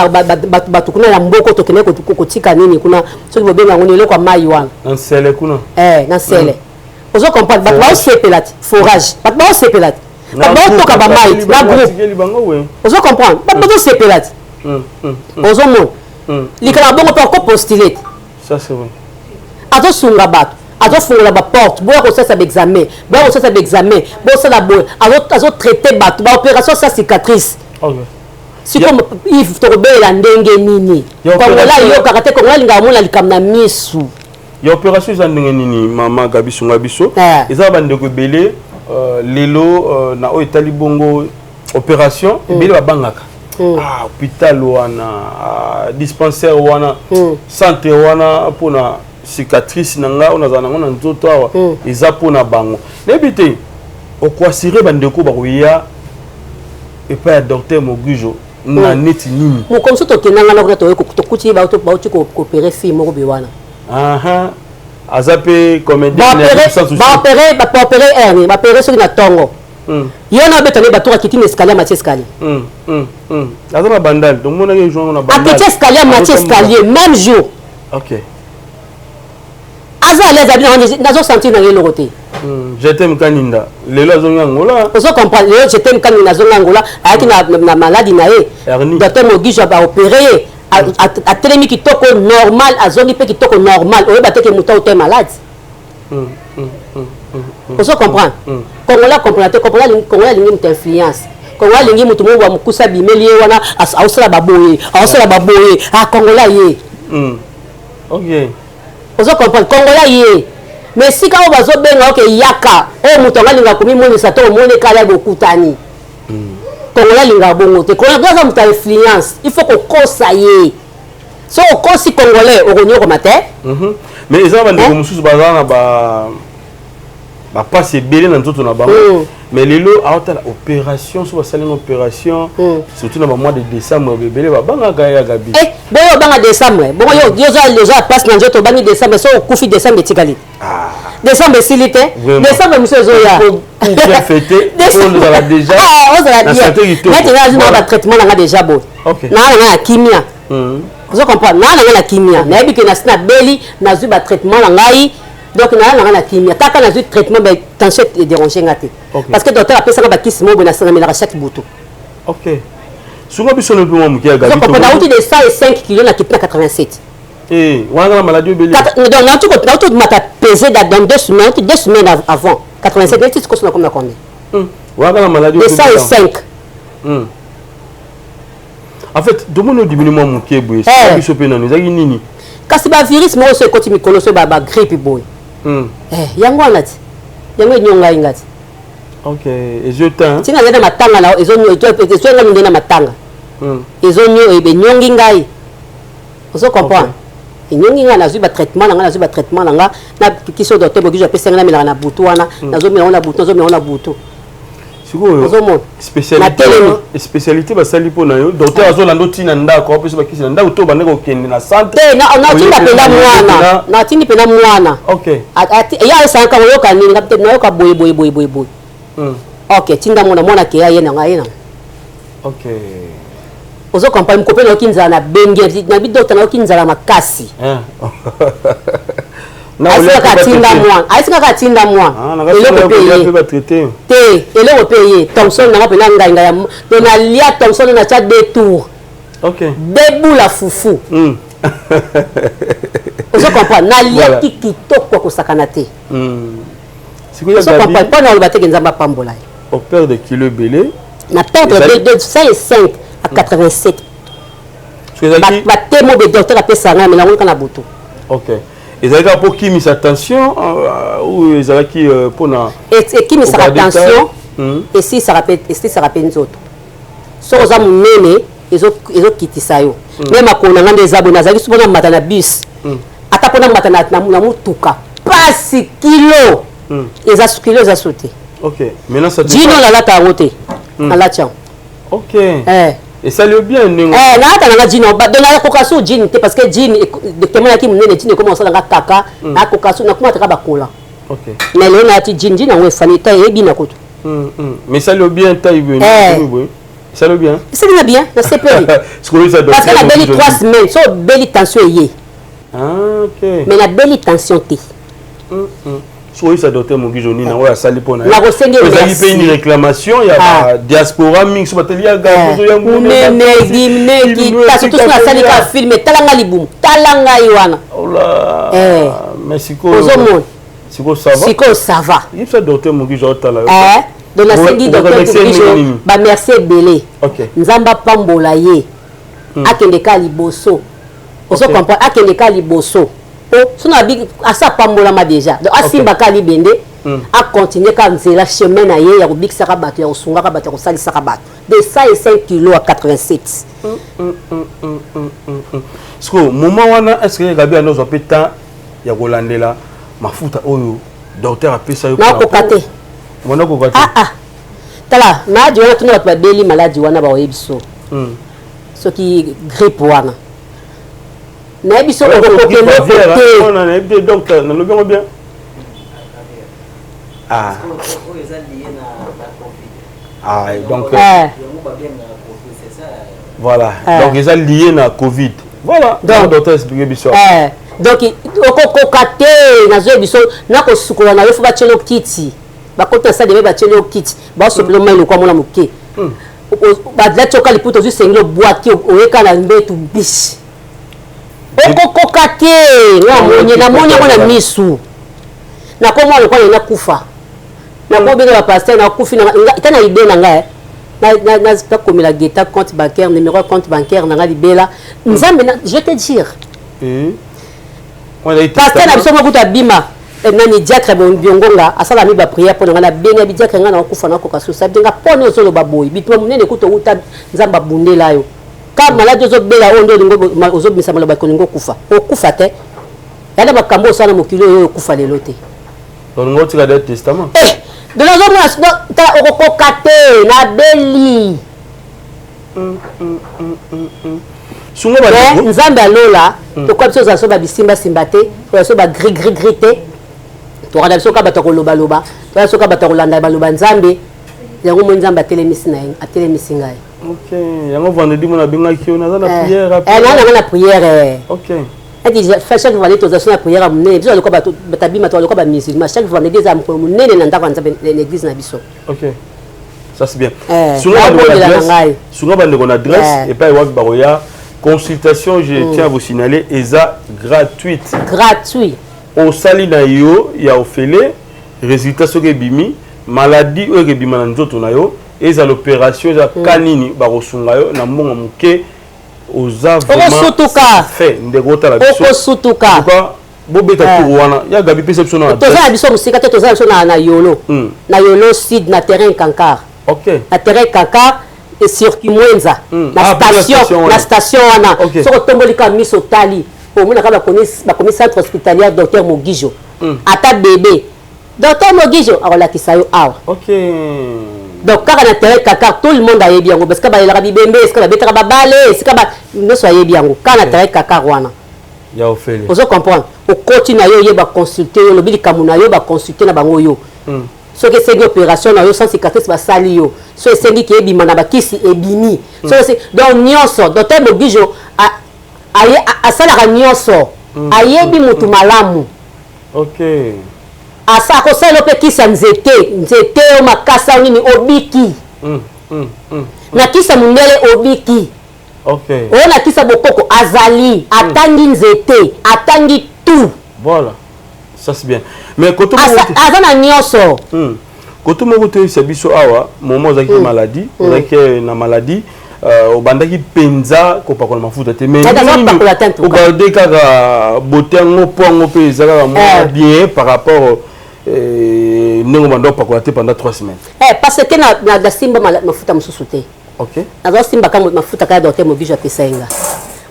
bato kuna ya mboko, tokende kotika nini kuna, soki bobenga yango ni eloko ya mai wana. Na Nsele kuna. Na Nsele. Ozo comprendre? Bato baosepela te, forage, bato baosepela te, bato baotoka bamai te na groupe. Ozo comprendre? Bato bazosepela te. Ozomona likambo ya bongo mpe akopostule te. Azosunga bato, azofungola baporte, boya kosalisa baexamen, boya kosalisa baexamen, bosala boye. Azotraite bato, baopération sa cicatrice. Sikoyo Yves, tokobelela ndenge nini? Kongola ayokaka te, Kongola alingaka mona likambo na misu. Ya opération eza ndenge nini, mama Gabi? Sunga biso. Eza bandeko ebele lelo na oyo etali bongo opération, ebele babangaka hôpital wana, dispensaire wana, centre wana mpona cicatrice na ngai oyo nazala nango na nzoto awa. Eza mpona bango, nayebi te okoassurer bandeko bakoya epai ya docteur Mogijo na neti nini? Mokomi so tokendanga na kuna, tokuti bauti koopérer fille moko be wana. Aza mpe comédien. Baopérer hernie, baopérer soki na ntongo ye wana, abeta nde bato, akiti na escalier, amati escalier. Aza na Bandal, tomonaki jour na Bandal. Akiti escalier, amati escalier même jour. Aza à l'aise, abi nazosentir nanga eloko te. Jetem Kaninda lelo azongi Angola. Ozo comprendre? Lelo Jetem Kaninda azongi Angola, ayaki na maladi na ye, docteur Mogijo baopérer ye, atelemi kitoko normal, azongi mpe kitoko normal, oyeba te ke moto aute malade. Ozo comprendre? Congolais comprendre te. Congolais alingi moto influence, congolais alingi moto moko bamokusa abimeli ye wana, aosala baboye, aosala baboye. Ah, congolais ye. Ozo comprendre? Congolais ye, mais esika oyo bazobenga oke yaka, oyo moto yango alingaka komimonisa to omoni ekala bokutani. Congolais alingaka bongo te. Congolais aza moto ya influence, il faut kokosa ye. So okosi congolais, okonyokoma te. Mais eza bandeko mosusu baza na ba Bapasi ebele na nzoto na bango. Mais lelo aotala opération, so basali na opération, surtout na bamois de décembre, ebele babangaka ya Gabi. Eh, boyo obanga décembre, bongo yo yo oza oza place na nzoto, obangi décembre. So okufi, décembre etikali, décembre esili te. Vraiment. Décembre mosusu ezoya. Pour bien fêter, faut ozala déjà Ah, ozala na bien. santé kitoko. Neti nga azwi na Voilà. batraitement na nga déjà boye, naa na nga na kimia. Ozo comprendre? Naa na nga na kimia, nayebi ke nasi nabeli, nazwi batraitement na ngai, donc naa na nga na kimia. Kaka nazwi traitement, ba tension edérange nga te, parce que docteur apesanga bakisi moko boye, namelaka chaque butu. Ok, sunga biso no mpe mwa moke ya Gabi. Ozo comprendre? Nauti de 105 kilo, nakiti na 87. Eh, wana kaka maladie obeli? Donc nauti komata pesé dans 2 semaines, nauti 2 semaines avant 87, neti sikoso nakomi na combien? Wana kaka maladie. De 105. En fait, tomoni odimini mwa moke boye. Eh. Biso mpe nano ezalaki nini? Kasi bavirus moko so ekoti mikolo so, bagrippe boye. Eh, yango wana ti yango enyongai nga ti. Ok, ezwi temps. Ntina ngai na matanga na ezonga nde na matanga, enyongi ngai, ozo comprendre? Enyongi ngai, nazwi batraitement na ngai, nazwi batraitement na nga na kisi oyo docteur Bokijo apesi ngai, namelaka na butu wana, nazomela yango na butu, nazomela yango na butu. Sikoyo Ozomona? spécialité Natelemi. Spécialité basali mpo na yo, docteur azolanda otina ndako, apesi bakisi na ndako to bandaki kokende na centre? Te, natinda mpenza mwana, natindi mpenza mwana. Ye ayesaka oyoka nini? Nga peut-être nayoka boye boye boye boye boye. Ok, tinda mwana, mwana keya ye nanga ye nanga. Ozo comprendre? Moko mpe nayoki nzala, nabengi nabi docteur, nayoki nzala makasi. Ayesi kaka atinda mwana, ayesi kaka atinda mwana, eloko mpe ye batraité. Te, eloko mpe ye thomson nanga mpena ngai ngai to nalia thomson, natya deux tours, deux boules fufu. Ozo comprendre? Naliaki kitoko akosakana te. Sikoyo Ozo comprendre? Mpo na oloba teke Nzambe apambola ye. Operdre kilo ebele. Na perdre de 105 à 87. Ezalaki Batemo be docteur apesa ngai, mais nango kaka na butu. Ok, ezalaki kaka mpo kimisa tension oyo ezalaki mpona Ekimisaka tension, esilisaka mpe nzoto. Soki oza monene, ezokitisa yo. Me makolo na ngai nde eza boye, nazalaki so mpona mata na bus, ata mpona mata na motuka pasi, kilo eza, kilo eza so te. Ok, maintenant ça Jean nalata yango te, nalati yango. Ok, esali yo bien ndenge? Nalata nanga jean, donc nakoka so jean te, parce que jean temonaki monene, jean ekoma kosala nga kaka, nakoka so nakoma taka bakola. Mais lelo nalati jean, jean yango efani ta eyebi na kutu. Mais esali yo bien, taille boye? Boye esali yo bien? Esali nga bien, nasepeli, parce que nabeli 3 semaines. So obeli tension eye. Mais nabeli tension te. Soki oyebisa docteur Mogijo nini yango oyo asali mpona Nakosengi ezalaki mpe une réclamation ya badiaspora mingi, so bateli ya Monene kita, surtout so nasali ka film, tala nga libumu, tala ngai wana. Mais sikoyo Ozomona? Sikoyo ça va? Sikoyo ça va. Yebisa docteur Mogijo aotala yo. Donc nasengi docteur Mogijo bamerci ebele, Nzambe apambola ye, akende ka liboso. Ozo comprendre? Akende ka liboso, po so na bi asa apambolama déjà, donc asimba ka libende, acontinue ka nzela, chemin na ye ya kobikisaka bato, ya kosungaka bato, ya kosalisaka bato. De 105 kilo à 87. Sikoyo moment wana, est ce que Gabi ando ozwa mpe temps ya kolandela mafuta oyo docteur apesa yo? Nakoka te. Mona koka te. Ah ah, tala maladi wana, tuna bato babeli maladi wana, baoyebi so soki grippe wana, nayebi so okokoka eloko te. Nayebi te, docteur, nalobi yango bien? Ah. Ah, donc voilà, donc eza lié na Covid, voilà. Donc docteur expliqué biso. Donc okokoka te, nazoyebi biso, nakosukola na yo, fo batieli yo kiti, bakoti na salle de batieli yo kiti, baosopela mai lokwa mona moke, balati yoka liputa, ozwi sengeli, obwaki, oyeka na mbetu bisi, okokoka te. Nga namoni yango na misu, nakomona lokola nakufa, nakobenga bapasteur, nakufi ta na idée na ngai, nakomela geta compte bancaire, numéro ya compte bancaire na ngai libela. Nzambe, je te dire, pasteur na biso moko kutu abima nani, diacre Biongonga, asala mi baprière mpo na ngai. Nabengi abi diacre, ngai nakokufa, nakoka susa abenga mpona ozoloba boye, bituma monene kutu outa, Nzambe abundela yo ka maladi ozobela oyo nde olingo ozobimisa maloba, kolingi okufa, okufa te, yana makambo osala na mokili oyo, okufa lelo te. Olingo otika de testament. Eh, donc nazomona tala okokoka te nabeli. Sunga ba Nzambe alola tokoka biso ozala so ba bisimba simba te, ozala so ba gris gris gris te. Tokanda biso kaka bato ya kolobaloba, toza biso kaka bato ya kolanda baloba Nzambe. Yango moi Nzambe atelemisi na ye, atelemisi ngai. Ok, yango vendredi mona abengaki yo naza na prière. Eh, naza na prière. Ok. Ati chaque vendredi toza so na prière monene biso lokola bato batabima to lokola ba musulman chaque vendredi eza mokolo monene na ndako ya Nzambe na église na biso. Ok. Ça c'est bien. Eh, Sunga bandeko na na adresse, ngai. sunga bandeko na adresse Eh. epai wapi bakoya consultation je tiens à vous signaler eza gratuite. Gratuit. Osali na yo ya ofele résultat soki ebimi maladie oyo ekebima na nzoto na yo ezala opération eza ka nini bakosunga yo na mbongo moke oza vraiment Okosutuka. fait ndeko otala biso. Okosutuka. En tout cas, bobeta Eh. tour wana ya Gabi pesa biso na Toza na adresse. biso mosika te, toza na biso na Yolo. Na Yolo Sud na terrain Kankar. Ok. Na terrain Kankar et circuit Mwenza. Na Ah, pour la station, station na wana. station wana. Ok. Soko tomboli ka miso tali. Omona ka bakomi centre hospitalier docteur Mogijo. Ata bébé. Docteur Mogijo akolakisa yo awa. Ok. Donc kaka na terrain Kankar tout le monde ayebi yango parce que bayelaka bibembe esika babetaka babale esika ba nyonso ayebi yango kaka na terrain Kankar wana. Ya ofele. Ozo comprendre? Okoti na yo ye ba consulter yo lobi likambo na yo ba consulter na bango yo. Soki esengi opération na yo sans cicatrice basali yo. So esengi ki ebima na bakisi ebimi. So ese donc nyonso docteur Mogijo asalaka nyonso. Ayebi mutu malamu. Ok. Asa akosala yo mpe kisi ya nzete, nzete oyo makasa oyo nini obiki. Na kisi ya mondele obiki. Ok. Oyo na kisi ya bokoko azali, atangi nzete, atangi tout. Voilà. Ça c'est bien. Mais koto moko Aza na nyonso. Koto moko toyebisa biso awa, moment ozalaki maladie, ozalaki na maladie, obandaki penza kopakola mafuta te. Mais Naza nini kopakola te, en tout cas. ogarde kaka beauté yango po yango mpe eza kaka mwa bien par rapport ndenge obanda kopakola te pendant 3 semaines. Eh, parce que na simba mafuta mosusu te. Ok. Nazo simba kaka mafuta kaka docteur Mogijo apesa ye nga.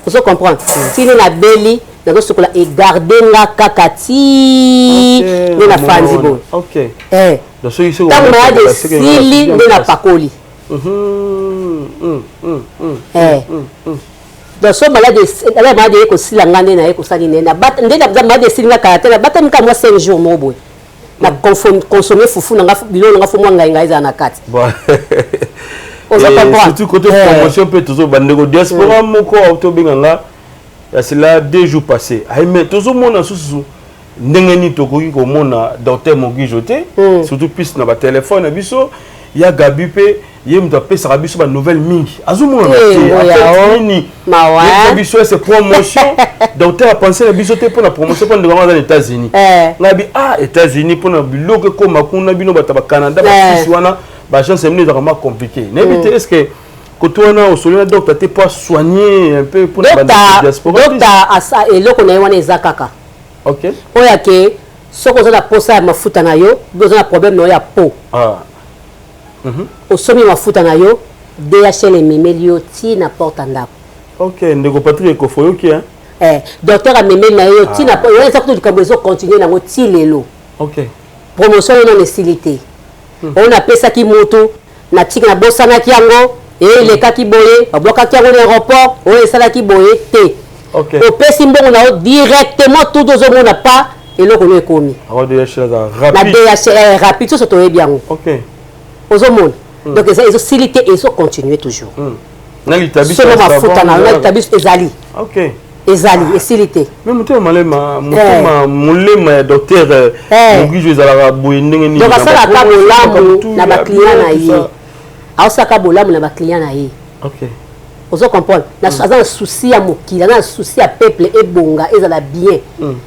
Ozo comprendre? Tini na beli, nazo sokola e garder nga kaka ti Ok, nde na fandi omona. boye. Ok. Eh. Donc soki soki Ntango obanda malade kopakola, soki esili, obanda nde na kopakola. pakoli. Eh. Donc so malade ala malade ye kosila nga nde na ye kosali nde na bat, nde na malade esili nga kala te, na batami kaka mwa 5 jours moko boye. Na consommer fufu na nga, biloko na nga fo mwa ngai ngai ezala na kati. Bon. Ozo Et comprendre? surtout côté promotion peut toujours bandeko diaspora moko auto benga nga ya cela 2 jours passés. Ay mais tozo mona susu ndenge nini tokoki komona docteur Mogijo te, surtout plus na ba téléphone na biso ya Gabi pe ye mutu apesaka biso ba nouvelle mingi. Azomona na Eh, te, boya, affaire oh. nini? Mawa. Ye biso c'est promotion. Docteur a pensé na biso te pour na promotion pour ndeko na États-Unis. Ngabi ah États-Unis pour na biloko ekoma kuna bino bato ba Canada ba Suisse wana ba agence mine ezalaka mwa compliqué. Nayebi te est-ce que koto wana osoli na docteur te pour soigner un peu pour na Docteur, bande diaspora. docteur asa eloko na ye wana eza kaka. Ok. Oyo ake soki oza na posa ya mafuta na yo, oza na problème na yo ya peau. Osomi mafuta na yo, DHL ememeli yo ti na porte ya ndako. Ok, ndeko Patrick Ekofo yoki hein. Eh, docteur amemeli na yo ti na porte, eza kutu likambo ezo continuer nango ti lelo. Ok. Promotion oyo nano esili te. Oyo napesaki mutu, na tika na bosanaki yango, elekaki boye, babwakaki yango na aéroport, oyo esalaki boye te. Ok. Opesi mbongo na yo directement tout ozomona pas eloko no ekomi. Ah, DHL aza Na rapide. DHL rapide, soso toyebi yango. Ok. Ozomona. Donc eza ezosili te, ezo continuer toujours. Na litabiso Solo ya mafuta savon, na yo, na eza- litabiso ezali. Ok. Ezali, esili te. Mais motema malema, motema molema ya docteur Mogijo ezalaka boye ndenge nini? Donc Na asalaka ba promotion, bolamu makambo na ba ya client na bien, tout ye. ça. Aosalaka bolamu na ba client na ye. Ok. Ozo comprendre? Na aza na souci ya mokili, aza na souci ya peuple ebonga, ezala bien.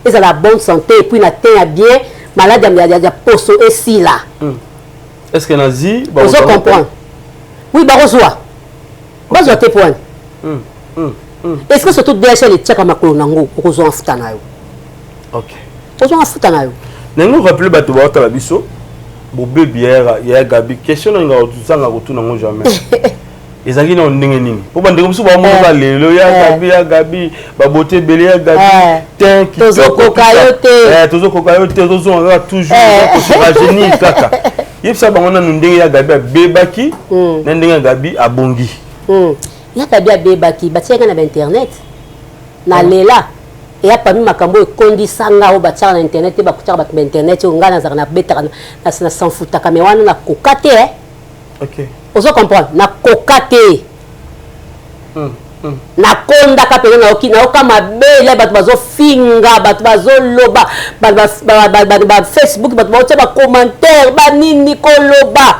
Ezala bonne santé et puis na teint ya bien, malade ya poso esila. Est-ce que nazi ba Ozo kozwa comprendre? Oui, bakozwa. Bazwa te point. Est-ce que surtout DHL etiaka makolo nango okozwa mafuta na yo? Ok. Ozwa mafuta na yo. Nango rappeler bato baotala biso bobebi ya Gabi, question na nga ozanga kotuna ngo jamais. Ezalaki nao ndenge nini? Mpo bandeko mosusu bamonaka lelo ya Gabi, ya Gabi babote ebele, ya Gabi te. Tozokoka yo te. Tozokoka yo te, tozonga kaka toujours koserajeunir kaka. Yebisa bango nanu ndenge ya Gabi abebaki na ndenge ya Gabi abongi. Ya Gabi abebaki, batiaka na bainternet, nalela eya parmi makambo oyo ekondisanga oyo batiaka na internet te. Bakutiaka bato ba internet oyo ngai nazalaka, nabetaka na sanfutaka, me wana nakoka te. Ozo comprendre? Nakoka te, nakondaka mpenza, nayoki, nayoka mabe. Bato bazofinga, bato bazoloba, bato ba Facebook, bato baotia bacommentaire, banini koloba.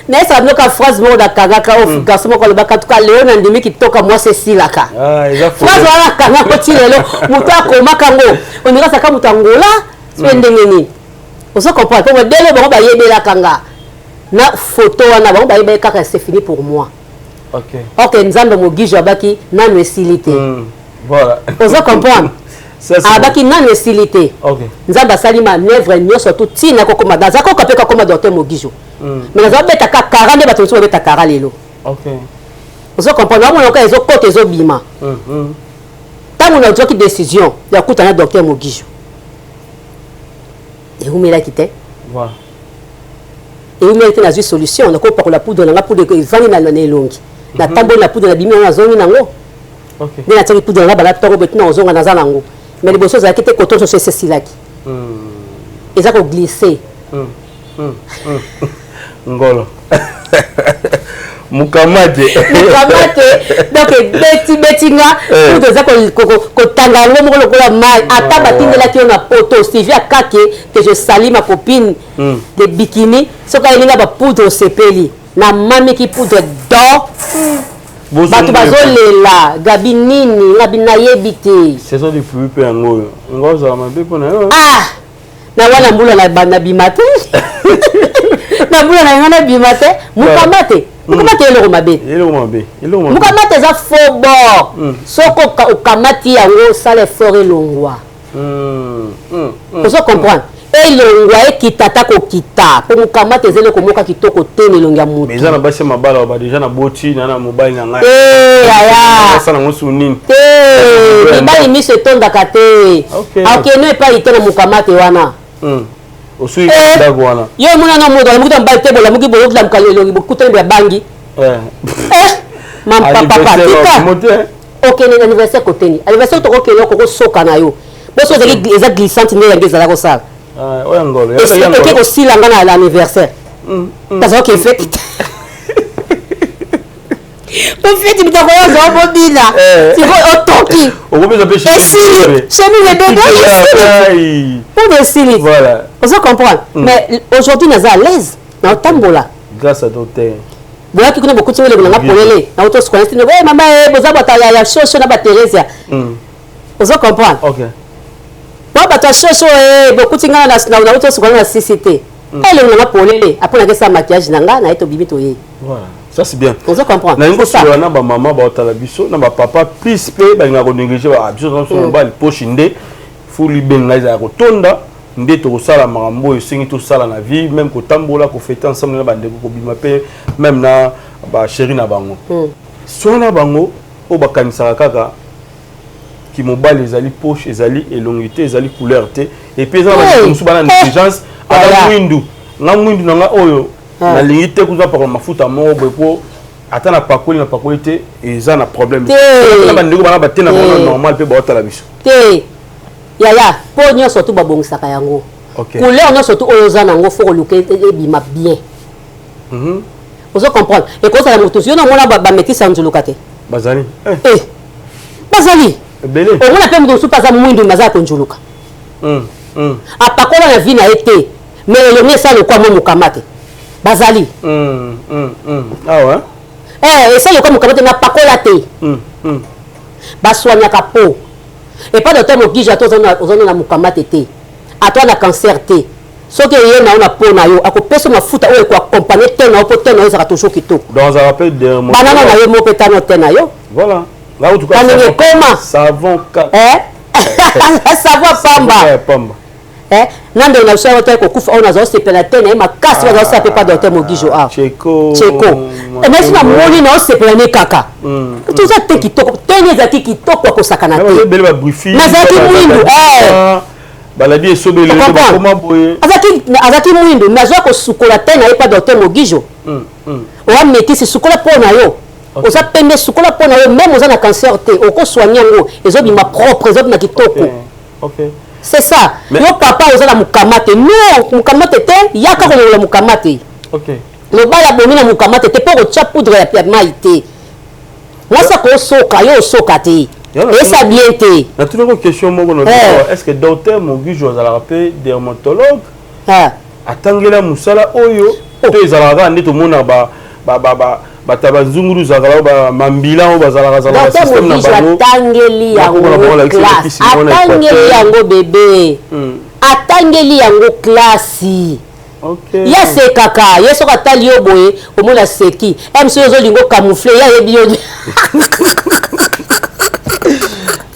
Nayesaka bino ka phrase moko nakangaka oyo garçon moko alobaka: tuka leo nandimi kitoka mwasi esilaka. Phrase wana nakangako ti lelo. Moto akomaka ngo ondinga azalaka moto angola soki ndenge nini, ozo comprendre? Po modele bango bayebelaka nga na photo wana, bango bayebaki kaka c'est fini pour moi. Ok, Nzambe Mogijo abaki nanu esili te. Ozo comprendre? Abaki nanu esili te. Nzambe asali manœuvre nyonso tu ntina kokoma, naza koka mpe kakoma docteur Mogijo, mais naza kobeta ka kara nde bato mosusu babeta kara lelo. Ozo comprendre? Omona oka ezokota, ezobima. Ntango nazwaki décision ya kokutana na docteur Mogijo, ewumelaki te, ewumeli te, nazwi solution. Nakopakola poudre nanga, poudre evandi na elongi, natamboli na poudre, nabimi yango, nazongi nango nde natiaki poudre nanga bala ntongo boye tina ozonga, naza nango. Mais liboso ezalaki te, koto nyonso esi esilaki, eza koglisse. Ngolo mukamate. Mukamate, donc ebeti beti nga, poudre eza kotanga yango moko lokola mai. Ata batindelaki yo na poto, Sylvie Akake, que je sali, ma copine de bikini, soki ayebi nga, bapoudre osepeli, namamiki poudre d'or, bato bazolela Gabi nini, Gabi nayebi te. Saison de pluie mpe yango oyo ngo ozala mabe mpo na yo. Ah, na wana mbula nabima te, na mbula na nga nabima te. Mokama te, mokama te, eloko mabe. Eloko mabe, eloko mabe. Mokama te, eza faux bord. Soki okamati yango, osala effort, elongwa. Ozo comprendre? Elongwa, ekita, ata kokita, mpo mokama te, eza eloko moko kitoko te na elongi ya motu. Eza na basi ya mabala ba déjà na boti na mobali na ngai. Aya. Asala yango su nini? Te, mibali miso etondaka te, akende epai te na mokama te wana. Osui ndako wana. Yo omona na moto alamuki ta mobali te, bolamuki, boyokelamuka elongi, bokutani boya bangi mampapapa, tika okende anniversaire koteni anniversaire, tokokende okokosoka na yo boso ezali, eza glissante nde yango ezala kosala. Oyo ngolo. Eke kosila nga na anniversaire, tazalaki efeti te, po feti bitako oyo ozwa bobina sikoyo otoki esili, chemise ebebe esili, poudre esili. Ozo comprendre? Mais aujourd'hui naza à l'aise, naotambola. Grâce à docteur. Boyaki kuna, bokuti ngo elongi nanga polele, nauti osukana tino. E mama e, boza bato ya shosho na batheresia, ozo comprendre? Bo bato ya shosho e, bokuti nga nauti osukana na sisi te, elongi nanga polele. Apres nakesala maquillage na nga, naye, tobimi, toyei. Voilà. Ça c'est bien. Ozo comprendre? Nalingi kosolola na bamama baotala biso, na bapapa plus mpe balingaka konéglige biso. Biso mobali, poche nde fuli benga ezala kotonda nde tokosala makambo oyo esengi tosala na vie, même kotambola, kofêter ensemble na bandeko, kobima mpe même na bachéri na bango. So na bango oyo bakanisaka kaka kimobali ezali poche, ezali elongi te, ezali couleur te. Et puis eza na bandeko mosusu bana négligence: ata mwindu nga, mwindu na nga oyo nalingi te kozwa pakola mafuta moko boye, mpo ata na pakoli, na pakoli te, eza na problème. Na bandeko bana bate na bango normal mpe baotala biso. Te yaya, mpo nyonso tu babongisaka yango. Couleur nyonso tu oyo oza nango, faut koluka ebima bien. Ozo comprendre? Ekozala motu yo namona bamétisse ya nzuluka te. Bazali. Eh, bazali. Ebele. Omona mpe moto mosusu mpe aza mwindu, me aza ya konzuluka, apakola na vie na ye te, mais elongi esala lokwa mo mokama te. Bazali. Awa. Eh, esala lokwa mokama te, napakola te. Baswanyaka po epa docteur Mokija, ata oza na mokama te te, ata na cancer te, soki eye na yo na po na yo, akopesa mafuta oyo ekoaccompagne te na yo, mpo te na yo ezalaka toujours kitoko. Donc azalaka mpe banana na yo mo mpe tano te na yo. Voilà. Kanenge ekoma savon. Savon pamba. Pamba. Eh, na ndeko na biso yango te kokufa oyo nazala osepela te na ye makasi bazala osala mpe pa docteur Mogijo awa. Cheko. Cheko. Mais si namoni na osepela ne kaka. Toza te kitoko. Teni ezalaki kitoko ya kosakana te. Ebele ba brifi. Nazalaki mwindu. Eh. Baladi esobele bakoma boye. Azalaki azalaki mwindu nazwa kosukola te na ye pa docteur Mogijo. Oa métis sukola mpo na yo. Oza pembe sukola mpo na yo même oza na cancer te okosoigne yango ezobima propre ezobima kitoko. Okay. C'est ça. Mais... Yo papa oza na mukamate. Non, mukamate te, yaka kolongola mukamate. Okay. Mobali abomi na mukamate te mpo kotia poudre ya mai te. Mwasi akosoka, yo osoka te. Esa bien te. Natunaki question moko na eh. Est-ce que docteur Mogijo azalaka mpe dermatologue? Ah. Atangela mosala oyo oh. To ezalaka kaka nde tomona ba ba ba ba bato ya banzungulu ezalaka ba mambila oyo bazalaka zalaka système na bango. Atangeli yango classe, atangeli yango bebe, atangeli yango classe. Okay. Ye asekaka ye soki atali yo boye omoni aseki m soki ozolinga ocamoufle ye ayebi yo.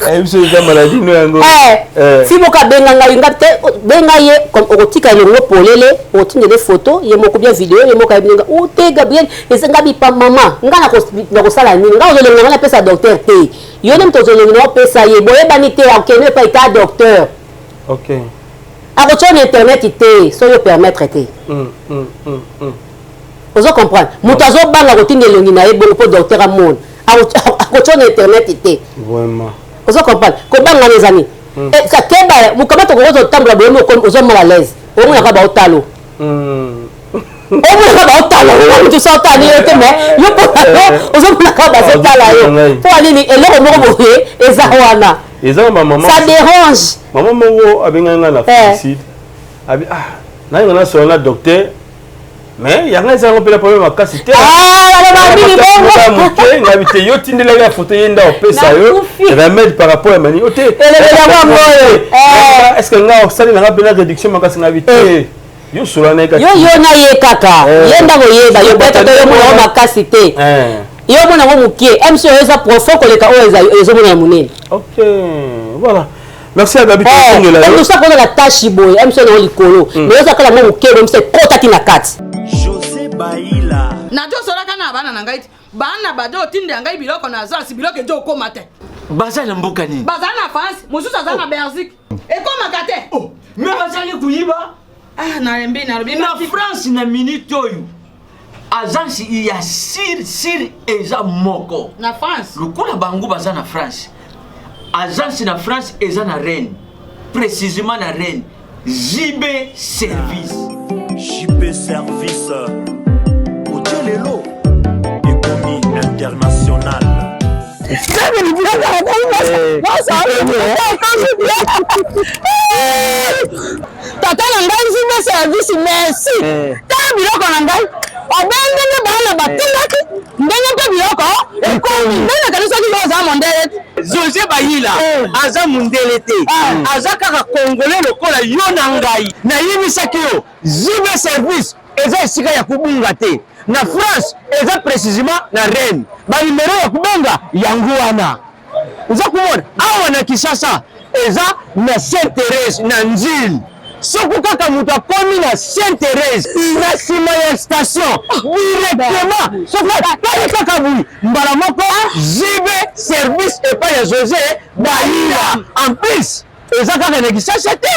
Ayebi soki eza maladie no yango. Eh, fi moko abenga ngai nga te benga ye okotika elongo polele okotindele photo ye moko bien video ye moko ayebi nga o te Gabriel eza nga bipa mama nga nakosala nini nga ozolinga nga napesa docteur te yo nde moto ozolinga na opesa ye boyebani te akende epai ta docteur. Okay. Akotia na internet te soki o permettre te. Ozo comprendre? Moto azobanga kotinda elongi na ye bongo mpo docteur amona. Akotia na internet te. Vraiment. Ozo comprendre? Kobanga wana eza nini? Keba mokamata okoki ozotambola boye ozo mal à l'aise. Omonaka baotalo. Omonaka baotala yo moto so otali yo te mais yo mpo na yo ozomonaka bazotala yo. Mpo ya nini eloko moko boye eza wana. Eza na ba maman. Ça dérange. Maman moko abengaki nga na félicite. Abi ah nalinga nasolola na docteur mais yanga eza yango mpe na problème makasi te. Ah, aloba nini bongo? Moke ngabi te yo tindelaki ya photo ye nda opesa yo remède par rapport ya mani ote. Elobeli yango yango oyo. Est ce que nga osali nanga mpe na réduction makasi ngabi te. Yo solola na ye kaka. Yo yo na ye kaka. Ye nda koyeba yo peut-être yo mona yango makasi te. Yo mona yango mokie. MC oyo eza profond koleka oyo ezomona ya monene. Ok, voilà. Merci à Gabi Tongela. Eh, musa koza na tache boye, MC na likolo. Mais oza kala mo mokie, MC ekotaki na kati. José Baila. Nazosolaka na bana na ngai bana bazo otindela ngai biloko na agence biloko ezo okoma te. Baza na mboka nini? Baza na France, mosusu aza na Belgique. Ekomaka te. Oh, mais bazali koyiba. Ah, nalembi nalobi na France na minute oyo agence ya sir sir eza moko na France lokola bango baza na France agence na France eza na Rennes précisément na Rennes JB Service. JB Service otie lelo ekomi international. Tata na ngai JB Service merci. Tala biloko na ngai obengi nde bana batindaki ndenge mpe biloko ekomi nde nakanisaki yo oza mondele te. Jose Bayila aza mundele te, aza kaka congolais lokola yo na ngai. Nayebisaki yo JB Service eza esika ya kobunga te. Na France eza precisement na Rennes. Ba numero ya kobenga yango wana. Oza komona awa na Kinshasa eza na Sainte Therese na Ndjili. Soki kaka moto akomi na Sainte Therese na nsima ya station directement, soki atali kaka boye mbala moko JB Service epai ya Jose Bayila. En plus eza kaka na Kinshasa te,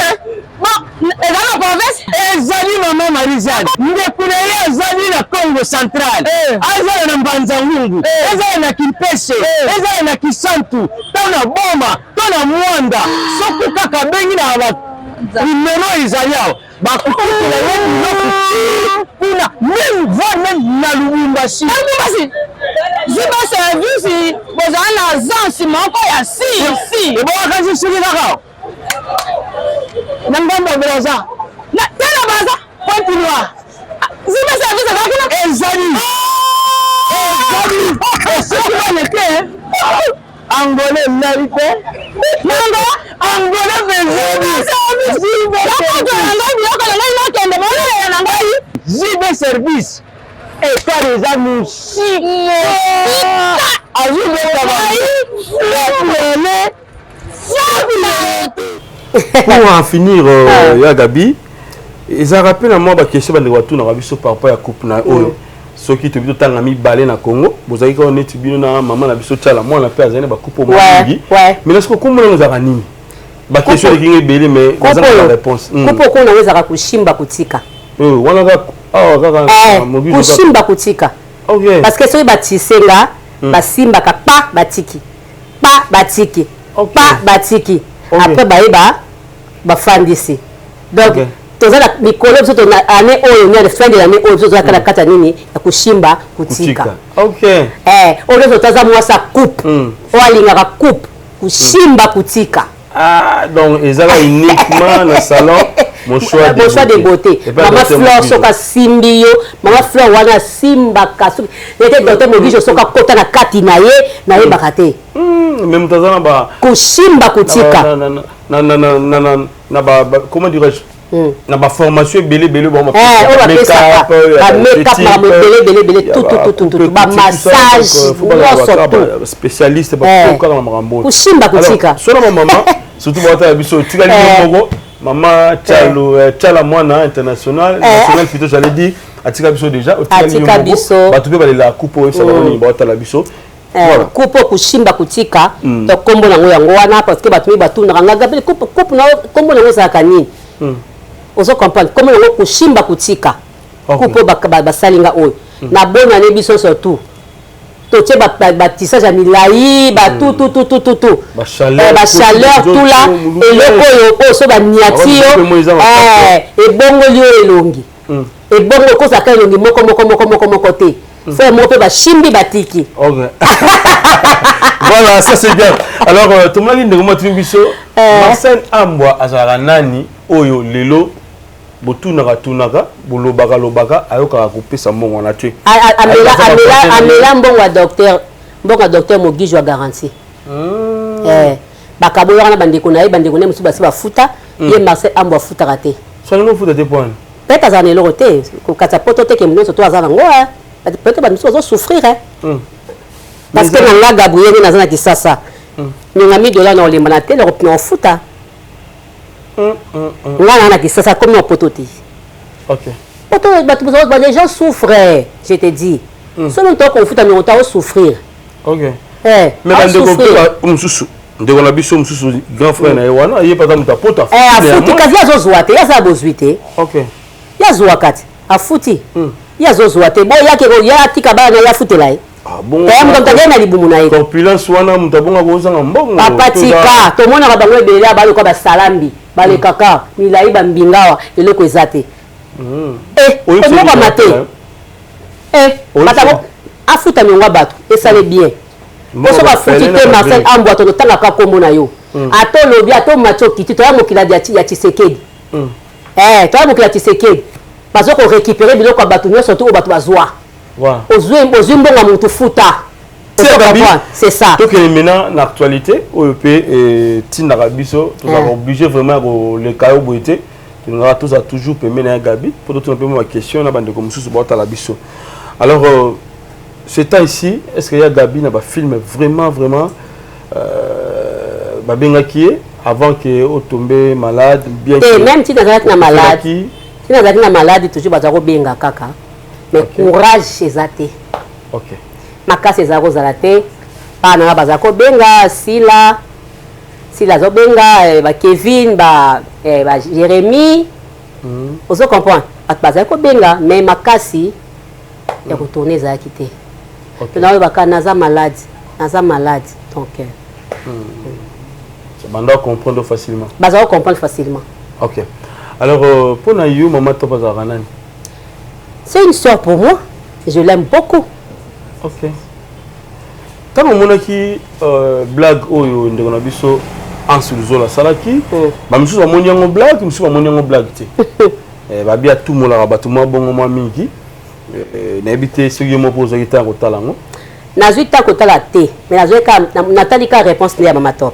bon eza na province ezali mama Marie-Jeanne ndeko na ye azali na Congo central, azala na Mbanza-Ngungu, ezala na Kimpese, ezala na Kisantu to na Boma to na Mwanda, soki kaka abengi na ba numero ezali awa bakokutela ye biloko ti kuna meme voire meme na Lubumbashi. Lubumbashi JB Service bozala na agence moko ya si si ebongaka nsi soki kaka na ngambo ya Brazza na te na Brazza Pointe Noire JB Service ezalaki na ezali ezali soki bana te Angolais nali te nanga Angolais mpe biloko na ngai nakende bolelela na ngai JB Service ekar eza mosika azobeta. Pour en finir, ya Gabi, ezalaka mpe na mwa baquestion bandeko batunaka biso par rapport ya coupe na oyo. Soki tobi totanga mibale na Congo, bozalaki kaka neti bino na mama na biso Tiala mwana mpe azali na bacoupe mwa mingi. Mais na soki kombo nango ezalaka nini? Baquestion eleki nga ebele, mais nazanga na réponse. Coupe oyo nango ezalaka koshimba kotika. Wana kaka awa kaka. Koshimba kotika. Parce que soki batise nga, basimbaka pa batiki, pa batiki, pa batiki, après bayeba bafandisi. Donc toza na mikolo biso to na année oyo, na fin de l'année oyo, biso tozalaka na kati ya nini, ya koshimba kotika. Oyo nyonso toza mwasi ya coupe oyo alingaka coupe koshimba kotika. Ah, donc ezalaka uniquement na salon Mon Choix de, Mon Choix de Beauté. Mama Flore, soki asimbi yo, mama Flore wana asimbaka soki ete docteur Mogijo soki akota na kati na ye, nayebaka te. Mais moto aza na ba koshimba kotika. Na ba, comment dirais-je, na baformation ebele ebele. Oyo bapesaka bamakeup, makambo ebele ebele ebele, tututututu, bamassage nyonso tu. Spécialiste bakokaka na makambo. Koshimba kotika. Sona bamama surtout baotala biso, otikali yo moko. Mama Tchalo, Tchala mwana international, national plutôt j'allais dire, atika biso déjà. Otikali yo moko, bato mpe balelaka coupe oyo, esala nini baotala biso? Coupe oyo koshimba kotika, to nkombo nango yango wana, parce que bato mingi batunaka nga: "Gabriel, coupe na nkombo nango ezalaka nini?" Ozo comprendre? Nkombo nango koshimba kotika. Coupe oyo basali nga oyo na bonane, biso surtout totie batissage ya milai, batutututututu, bachaleur tula, eloko oyo oyo so baniati yo, ebongoli oyo elongi, ebongo ekozalaka elongi moko moko moko moko moko te. Frère moko mpe bashimbi batiki. Voilà, ça c'est bien. Alors tomonaki ndeko moko atuni biso: Marcel Ambwa azalaka nani, oyo lelo botunaka tunaka, bolobaka lobaka, ayokaka kopesa mbongo wana te? Amela mbongo ya docteur, mbongo ya docteur Mogijo ya garantie. Bakaboyaka na bandeko na ye, bandeko na ye mosusu basi bafuta ye. Marcel Ambwa afutaka te. Solingo ofuta te poani? Peut-être azala na eloko te kokatisa poto te, ke nyonso to aza nango. Peut-être bato mosusu bazosouffrir, parce que na nga Gabriel nde naza na Kisasa, nyonga 1000 $ na olemba na te na ofuta. Nga na Kisasa, komi na poto te. Poto bato, les gens souffrent, je te dis. Soki moto akofuta niongo te, aosouffrir. Mais bandeko mpe mosusu, ndeko na biso mosusu, grand frère na ye wana, ye mpe aza moto apoto. Afuti, kasi ye azozwa te, ye aza bozwi te. Ye azwaka te, afuti, ye azozwa te. Bo yake ye atika bana na ye, afutela ye. Ye moto akei na libumu na ye. Corpulence wana, moto abonga kozanga mbongo. Papa, tika. Tomonaka bango ebele baloka basalambi, balekaka milai, bambinga awa, eloko eza te, omokama te. Afuta niongo ya bato, esale bien. Po soki afuti te, Marcel Ambwa, totangaka nkombo na yo. Ata olobi, ata omati, okiti, toya mokili ya Tshisekedi, toya mokili ya Tshisekedi, baza korécupérer biloko ya bato nyonso tu oyo bato bazwa. Ozwi mbongo ya motu, futa. C'est ça. Tokende maintenant na actualité oyo mpe etindaka biso tozalaka obligé vraiment ya koleka yo boye te. Tolingaka tozala toujours pembeni ya Gabi mpo totuna mpe mwa baquestion na bandeko mosusu baotala biso. Alors ce temps ici, est ce que ya Gabi na bafilm vraiment vraiment babengaki ye avant que otombe malade bien? Te, même ti nazalaki na malade, ti nazalaki na malade, toujours baza kobenga kaka, mais courage eza te. Makasi ezala kozala te. Bana nanga baza kobenga, Sila, Sila azobenga, bakevin, ba Jérémie, ozo comprendre, bato bazali kobenga, mais makasi ya kotourner ezalaki te. Naoyebaka naza malade, naza malade, donc. Banda comprendre facilement. Baza comprendre facilement. Ok, alors mpona yo, mama Top azalaka nani? C'est une sœur pour moi, je l'aime beaucoup. Ok, ntango omonaki blague oyo ndeko na biso Anse Luzola asalaki, bamisusu bamoni yango blague, misusu bamoni yango blague te, babi atumolaka bato mwa bongo mwa mingi. Nayebi te soki yo moko ozwaki ntango kotala yango. Nazwi ntango kotala te, mais nazwi natali ka réponse nde ya mama Top,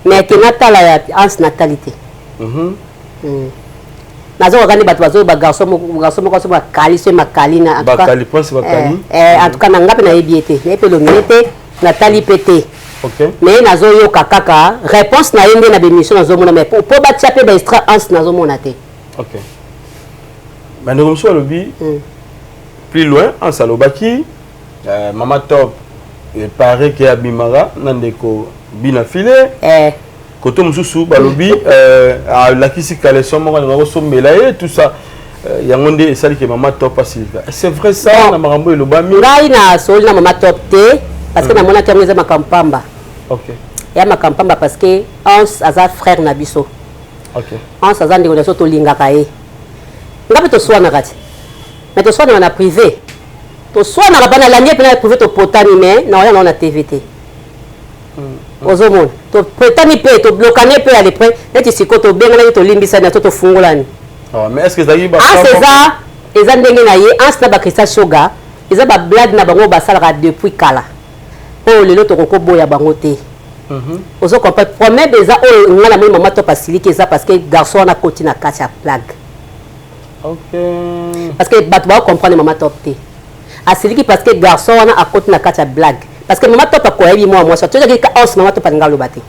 mais ke natala ya Anse, natali te. Nazokaka nde bato bazoyo, bagarçon moko so bakali so makali na. Bakali, prince bakali. En tout cas na nga mpe nayebi ye te, nayebi mpe elongi ye te, natali mpe te. Mais nazoyoka kaka réponse na ye nde na bémission nazomona, mais po batia mpe baextra Anse nazomona te. Ok, bandeko mosusu balobi plus loin, Anse alobaki Mama Top epare ke abimaka na ndeko Bina File. Koto mosusu balobi alakisi caleçon moko alinga kosombela ye, tout ça. Yango nde esali ke Mama Top asilika. C'est vrai ça? Na makambo elobami. Ngai nasoli na Mama Top te, parce que namonaki yango eza makambo pamba. Ya makambo pamba, parce que Anse aza frère na biso. Anse aza ndeko na biso, tolingaka ye. Nga mpe toswanaka ti, mais toswanaka na privé, toswanaka mpa nalandi ye mpe na privé, topotani, mais naoya nao na TV te. Ozomona, topetani mpe toblokani mpe ya lepre neti sikoyo tobenganaki, tolimbisani na to tofungolani. Ah, mais est ce que ezalaki Anse eza ndenge na ye. Anse na baChristian Shoga eza bablague na bango basalaka depuis kala, oyo lelo tokokoboya bango te. Ozo comprendre? Problème eza oyo nga namoni Mama Top asiliki, eza parce que garçon wana akoti na kati ya blague. Parce que bato bakocomprendre Mama Top te. Asiliki parce que garçon wana akoti na kati ya blague, parce que Mama Top akoyebi mwa mwasi tozaki ka Anse. Mama Top alinga aloba te.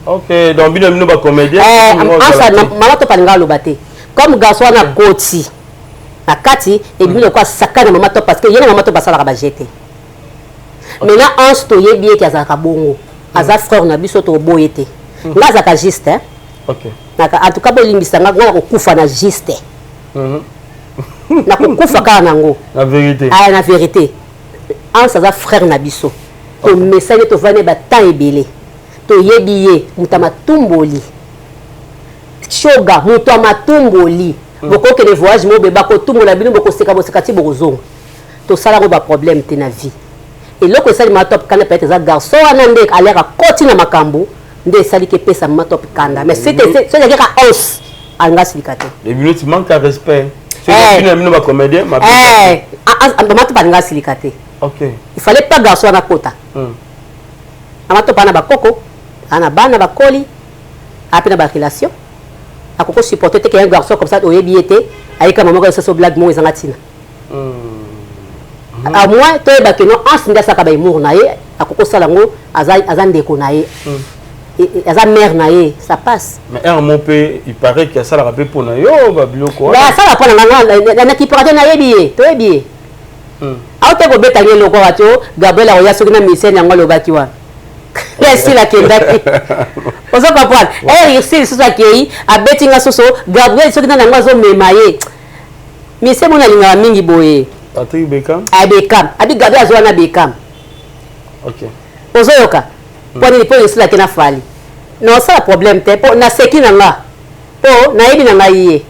Ok, donc bino bacomédien. Mama Top alinga aloba te. Comme garçon wana akoti na kati, ebimi lokola sakana Mama Top, parce que ye na Mama Top asalaka baje te. Maintenant Anse, toyebi eke azalaka bongo, aza frère na biso, toboye te. Nga azalaka juste, hein? En tout cas bolimbisa nga, nga nakokufa na juste, nakokufa kaka nango. Na vérité. Aya na vérité. Anse aza frère na biso, tomesani, tovandi batemps ebele, toyebi ye moto ya matumboli. Shoga moto ya matumboli. Bokokende voyage mobe, bakotumbola bino, bokoseka boseka ti bokozonga. Tosala yango baproblème te na vie. Eloko esali Mama Top kanda, peut-être eza garçon wana nde alere akoti na makambo, nde esaliki epesa Mama Top kanda. Mais soki ezalaki kaka Anse, alinga asilika te. Ebino ti manque ya respect bino bino bacomédien. Mama Top alinga asilika te. Il fallait pas garçon wana akota. Mama Top ana bakoko, ana bana bakoli, ape na barelation, akoko supporter te ke un garçon comme ça oyebi ye te ayeka mama kaka blague moko ezanga ntina. À moins toyeba ke non, Anse nde asalaka bahumour na ye, akoki kosala yango, aza ndeko na ye, aza mare na ye, ça passe. Mais un mot mpe, il paraît ke asalaka mpe mpona yo babiloko. Mais asala mpo na nga, nakipaka te, nayebi ye, toyebi ye. Aote kobeta nge eloko awa ti o Gabriel akoya soki na misene yango alobaki wana esili akendaki. Ozo comprendre? Ere esili lisusu akei abeti nga soso Gabriel soki nani yango azomema ye mise mona alingaka mingi boye. Patrick Beckham. Bekam abi Gabriel azwa na Bekam. Ozoyoka mpo nini? Mpo esilaki na Fali na osala problème te, mpo naseki na nga, mpo nayebi na ngai ye.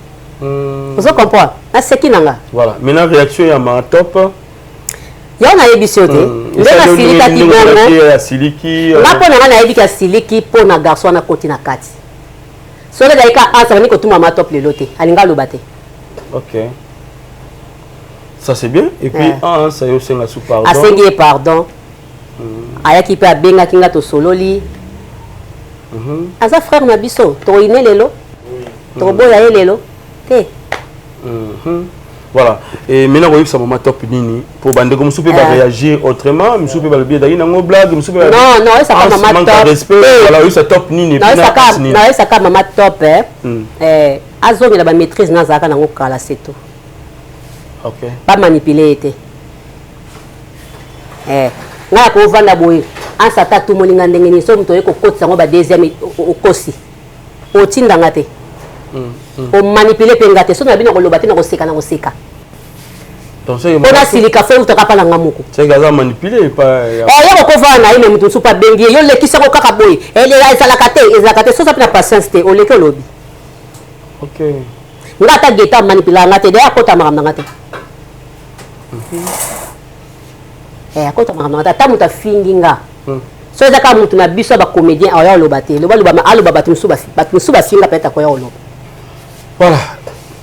Ozo comprendre? Naseki na nga. Voilà, maintenant réaction ya Ma Top. Yango nayebisi yo te nde nasilikaki bongo. Asiliki. Nga mpo na nga nayebiki asiliki mpo na garçon wana akoti na kati. Soki ezalaki ka Anse, abandi kotuma Ma Top lelo te, alingi aloba te. Ok, ça c'est bien. Et puis ah, ça y osenga su pardon. Asengi ye pardon, ayaki mpe abengaki nga, tosololi. Aza frère na biso, tokoyine lelo, tokoboya ye lelo te. Voilà, et maintenant koyebisa Mama Top nini? Po bandeko mosusu mpe baréagir autrement, mosusu mpe balobi ezalaki nango blague, mosusu mpe Non, non, oyesaka Mama Top respect. Voilà, oyebisa Top nini? Nayesaka Mama Top azongela bamaîtrise na azalaka nango kala, c'est tout. Bamanipule ye te. Ngai akovanda boye, Anse ata atumoli nga ndenge nini, so moto oye kokotisa yango ba deuxième, okosi, otindanga te, omanipule mpe nga te. So na bino koloba te, na koseka, na koseka mpo nasilika fo eutaka mpa na nga moko. Aza manipulé. Ye kokovanda na ye, me moto mosusu mpe abengi ye: yo lekisako kaka boye, ezalaka te, ezalaka te. Soza mpe na patience te, oleki olobi. Nga ata geta manipulaka nga te, daya akota makambo na nga te, akota makambo na nga te. Ata moto afingi nga, so eza kaka moto na biso ya bacomédien, aoya oloba te. Loba loba, aloba bato mosusu, bato mosusu bafinga, peut-être akoya oloba. Voilà,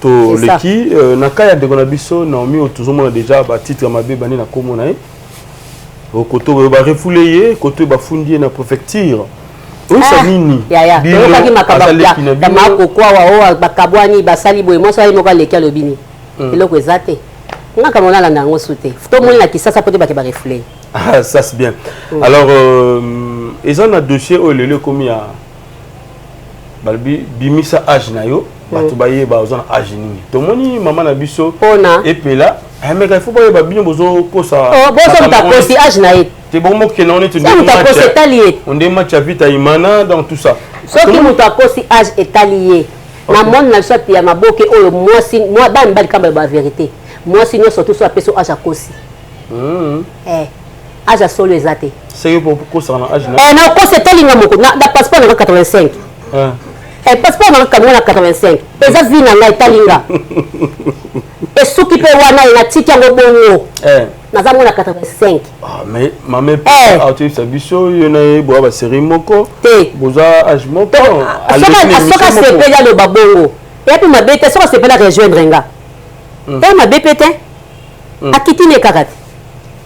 toleki na ka ya ndeko na biso Naomi oyo tozomona déjà batitre mabe bandi na nkombo na ye. Koto oyo barefouler ye, koto oyo bafundi ye na préfecture, oyisa nini? Yaya, toyokaki makambo ya makoko awa oyo bakabwani, basali boye, mwasi aye moko aleki alobi nini, eloko eza te. Nga kambo nalanda yango su te, tomoni na Kisasa po te bake barefouler. Ah, ça c'est bien. Alors, eza na dossier oyo lelo ekomi ya balobi bimisa age na yo bato bayeba oza na age nini. Tomoni mama na biso Epela ameka, il faut bayeba bino bozokosa. Oh, bozo moto akosi age na ye. Te, bongo mokende ngo neti Soki moto akosi, etali ye. Onde match ya Vita Imana, donc tout ça. Soki moto akosi age, etali ye. Na monde na biso ya maboke oyo, mwasi bana mibali kamba ya bavérité, mwasi nyonso tu so apesi age, akosi. Eh, age ya solo eza te. Seke po kosaka na age na Eh, na okosi, etalinga moko na passeport nanga 85. Eh, passeport nanga kamwa na 85, eza vie na ngai, etalinga, esuki mpe wana ye, natiki yango bongo. Naza mwana 85. Ah, mais mama atoyebisa biso yo na ye boya basérie moko. Te. Boza age moko. Soki asepeli, aloba bongo, eya mpe mabe te. Soki asepeli, arejoindre nga, eya mabe mpe te, akiti ne kaka te.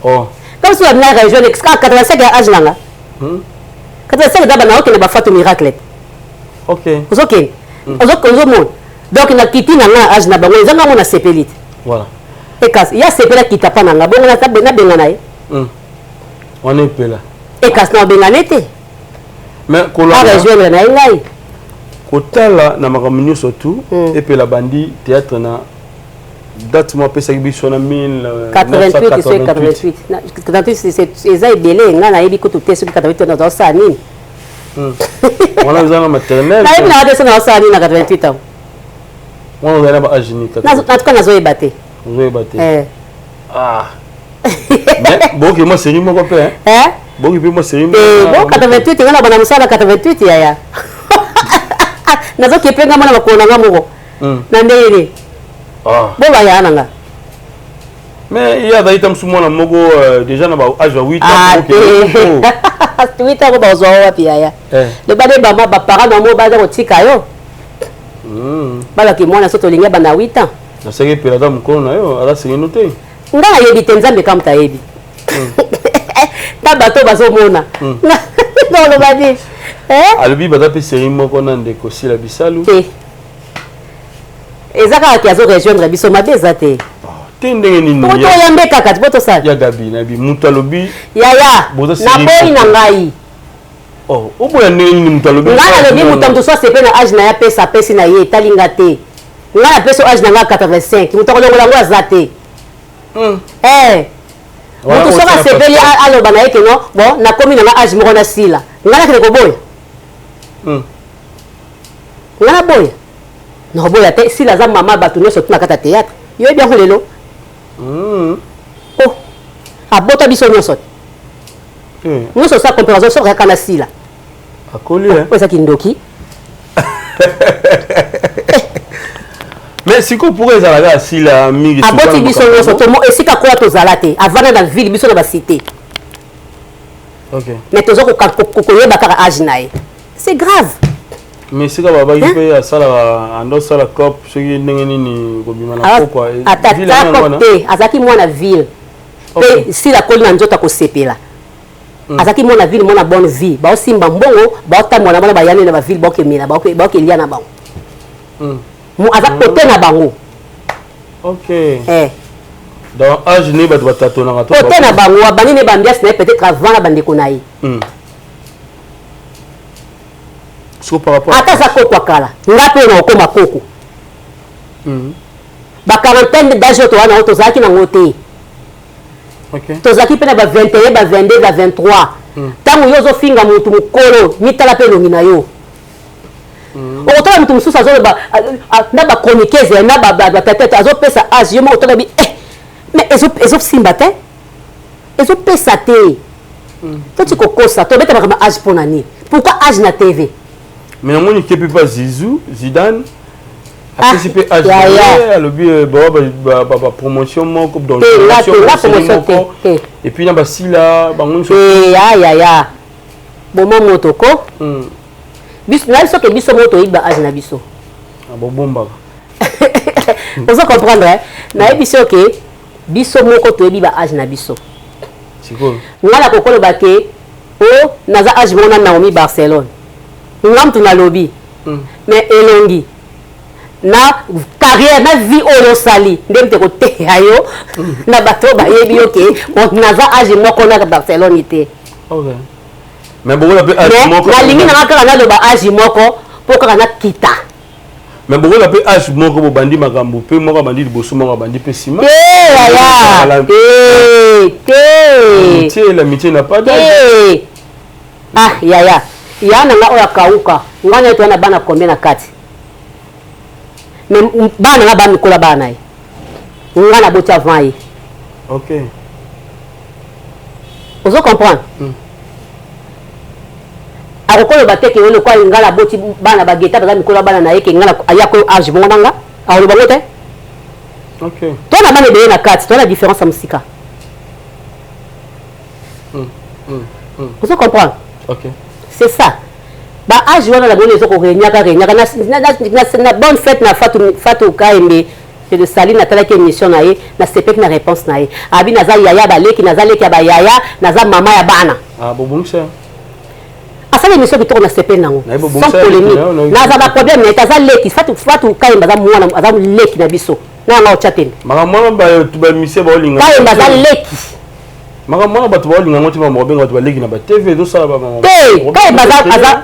Comme soki abina rejoindre kaka 85 ya age nanga, 85 eza bana okende bafatu miracle te. Ozokende, ozomona, donc nakiti na nga na age na bango, eza nga mo nasepeli te. Ekasi ye asepeli, akita mpa na nga bongo, nabenga na ye. Wana Epela. Ekasi na obengane te. Mais arejoindre na ye ngai. Kotala na makambo nyonso tu, Epela bandi théâtre na date mo apesaki biso na 88, soki 88, 88 eza ebele. Ngai nayebi kutu te soki 88 nazosala nini. Wana eza na maternelle. Nayebi nanga te soki nazosala nini na 88 ans. Wana ozali na ba age nini? En tout cas nazoyeba te. Ozoyeba te. Ah, mais boki mwa série moko mpe, boki mpe mwa série. Bo 88, nga na bana mosala 88, yaya, nazoki epe nga mona makolo na nga moko na ndenge nini bo baya na nga. Mais ye azali ta mosu mwana moko déjà na ba age ya 8 ans. 8 ans bazwa wapi, yaya? Loba nde bama baparent na mo baza kotika yo, balaki mwana so tolingi bana 8 ans. Naseki Epela aza mokolo na yo, aza sengeno te. Nga nayebi te, Nzambe kaka moto ayebi ta bato bazomona, oloba nini? Alobi baza mpe série moko na ndeko Sila Bisalu. Te, eza kaka ke azo rejoindre biso, mabe eza te. Te, ndenge nini? Toyambe kaka po tosala. Ya Gabi, nayebi moto alobi. Yaya, naboyi na ngai. Oboya ndenge nini? Moto alobi. Ngai nalobi moto moto so asepe na age na ye, apesa, apesi na ye, etali nga te. Ngai napesi age na ngai 85, moto akolongola yango aza te. Moto soki asepeli, aloba na ye ke non, bon, nakomi na nga age moko na Sila, ngai nakende koboya? Ngai naboya, nakoboya te. Sila aza mama bato nyonso tu na kati ya théâtre, yoyebi yango lelo. Oh, abota biso nyonso te, nyonso osa comparaison soki kaka na Sila. Akoli. Oyo eza kindoki. Mais sikoyo pourquoi ezalaka Asila mingi? Aboti biso nyonso, esika koya tozala te, avanda na ville, biso na bacité. Mais toza koyeba kaka age na ye, c'est grave. Mais esika babaki mpe asalaka, ando osala cop soki ndenge nini kobima na pokwa. Ata cop te, azalaki mwana ville mpe Sila akoli na nzoto akosepela. Azalaki mwana ville, mwana bonne vie, baosimba mbongo, baotambola na bana bayani na baville, baokemela, baokelia na bango, aza kote na bango. Ok, donc age ne bato batatonaka. Kote na bango, abandi ne baambiance na ye peut-être avant na bandeko na ye. Ata aza koko akala, nga mpe na okóma koko. Ba quarantaine d'âge oyo toza nango, tozalaki nango te. Tozalaki mpe na ba 21, ba 22, ba 23. Ntango yo ozofinga motu mokolo, mitala mpe elongi na yo. Okotala motu mosusu azoloba na bachroniqueuse na batatete, azopesa age, yo moko otala bi, eh, mais ezosimba te, ezopesa te. Toti kokosa, tobeta makambo age mpo na nini? Pourquoi age na TV? Mais namoni kepi mpa Zizu Zidane apesi mpe age, alobi bawa bapromotion moko moko et puis na basila bango nyonso. Yaya, boma moto ko na biso ke biso moko toyebi ba age na biso. Bobombaka. Ozo comprendre? Nayebi so ke biso moko toyebi ba age na biso. Nga na kokoloba ke o naza age moko na Naomi Barcelone, nga mutu nalobi, mais elongi na carrière na vie oyo osali nde mutu ekoteya yo na bato oyo bayebi yo ke naza age moko na Barcelone te. Mais bokola mpe age moko. Nalingi nanga kaka naloba age moko mpo kaka nakita. Mais bokola mpe age moko, bobandi makambo mpe moko abandi liboso, moko abandi mpe nsima. Te yaya, te, te. Amitié, l'amitié n'a pas d'âge. Ah yaya, ya na nga oyo akauka ngai na ye toya na bana combien na kati? Mais bana nga bamikola bana na ye, nga naboti avant ye. Ozo comprendre? Akokoloba te ke lokola nga naboti bana bageta baza mikolo ya bana na ye, ke nga aya koyo age bongo na nga, akoloba ngo te. To na bana ebele na kati, to na différence ya mosika. Ozo comprendre? C'est ça, ba age wana na boni ezo koregnaka regnaka na bonne fête na Fatou. Fatou Kaembe, je le salue, natalaki émission na ye, nasepeki na réponse na ye. Abi naza yaya baleki, naza leki ya bayaya, naza mama ya bana. Ah, bobongisa. Asala émission kitoko, nasepeli nango sans polémique. Naza ba problème na ye te, aza leki. Fatou, Fatou Kayembe aza mwana, aza leki na biso na yanga otya tembe. Makambo wana bato bamisie baolinga. Kayembe aza leki. Makambo wana bato baolinga yango te, makambo babenga bato baleki na batv ezosala. Te, Kayembe aza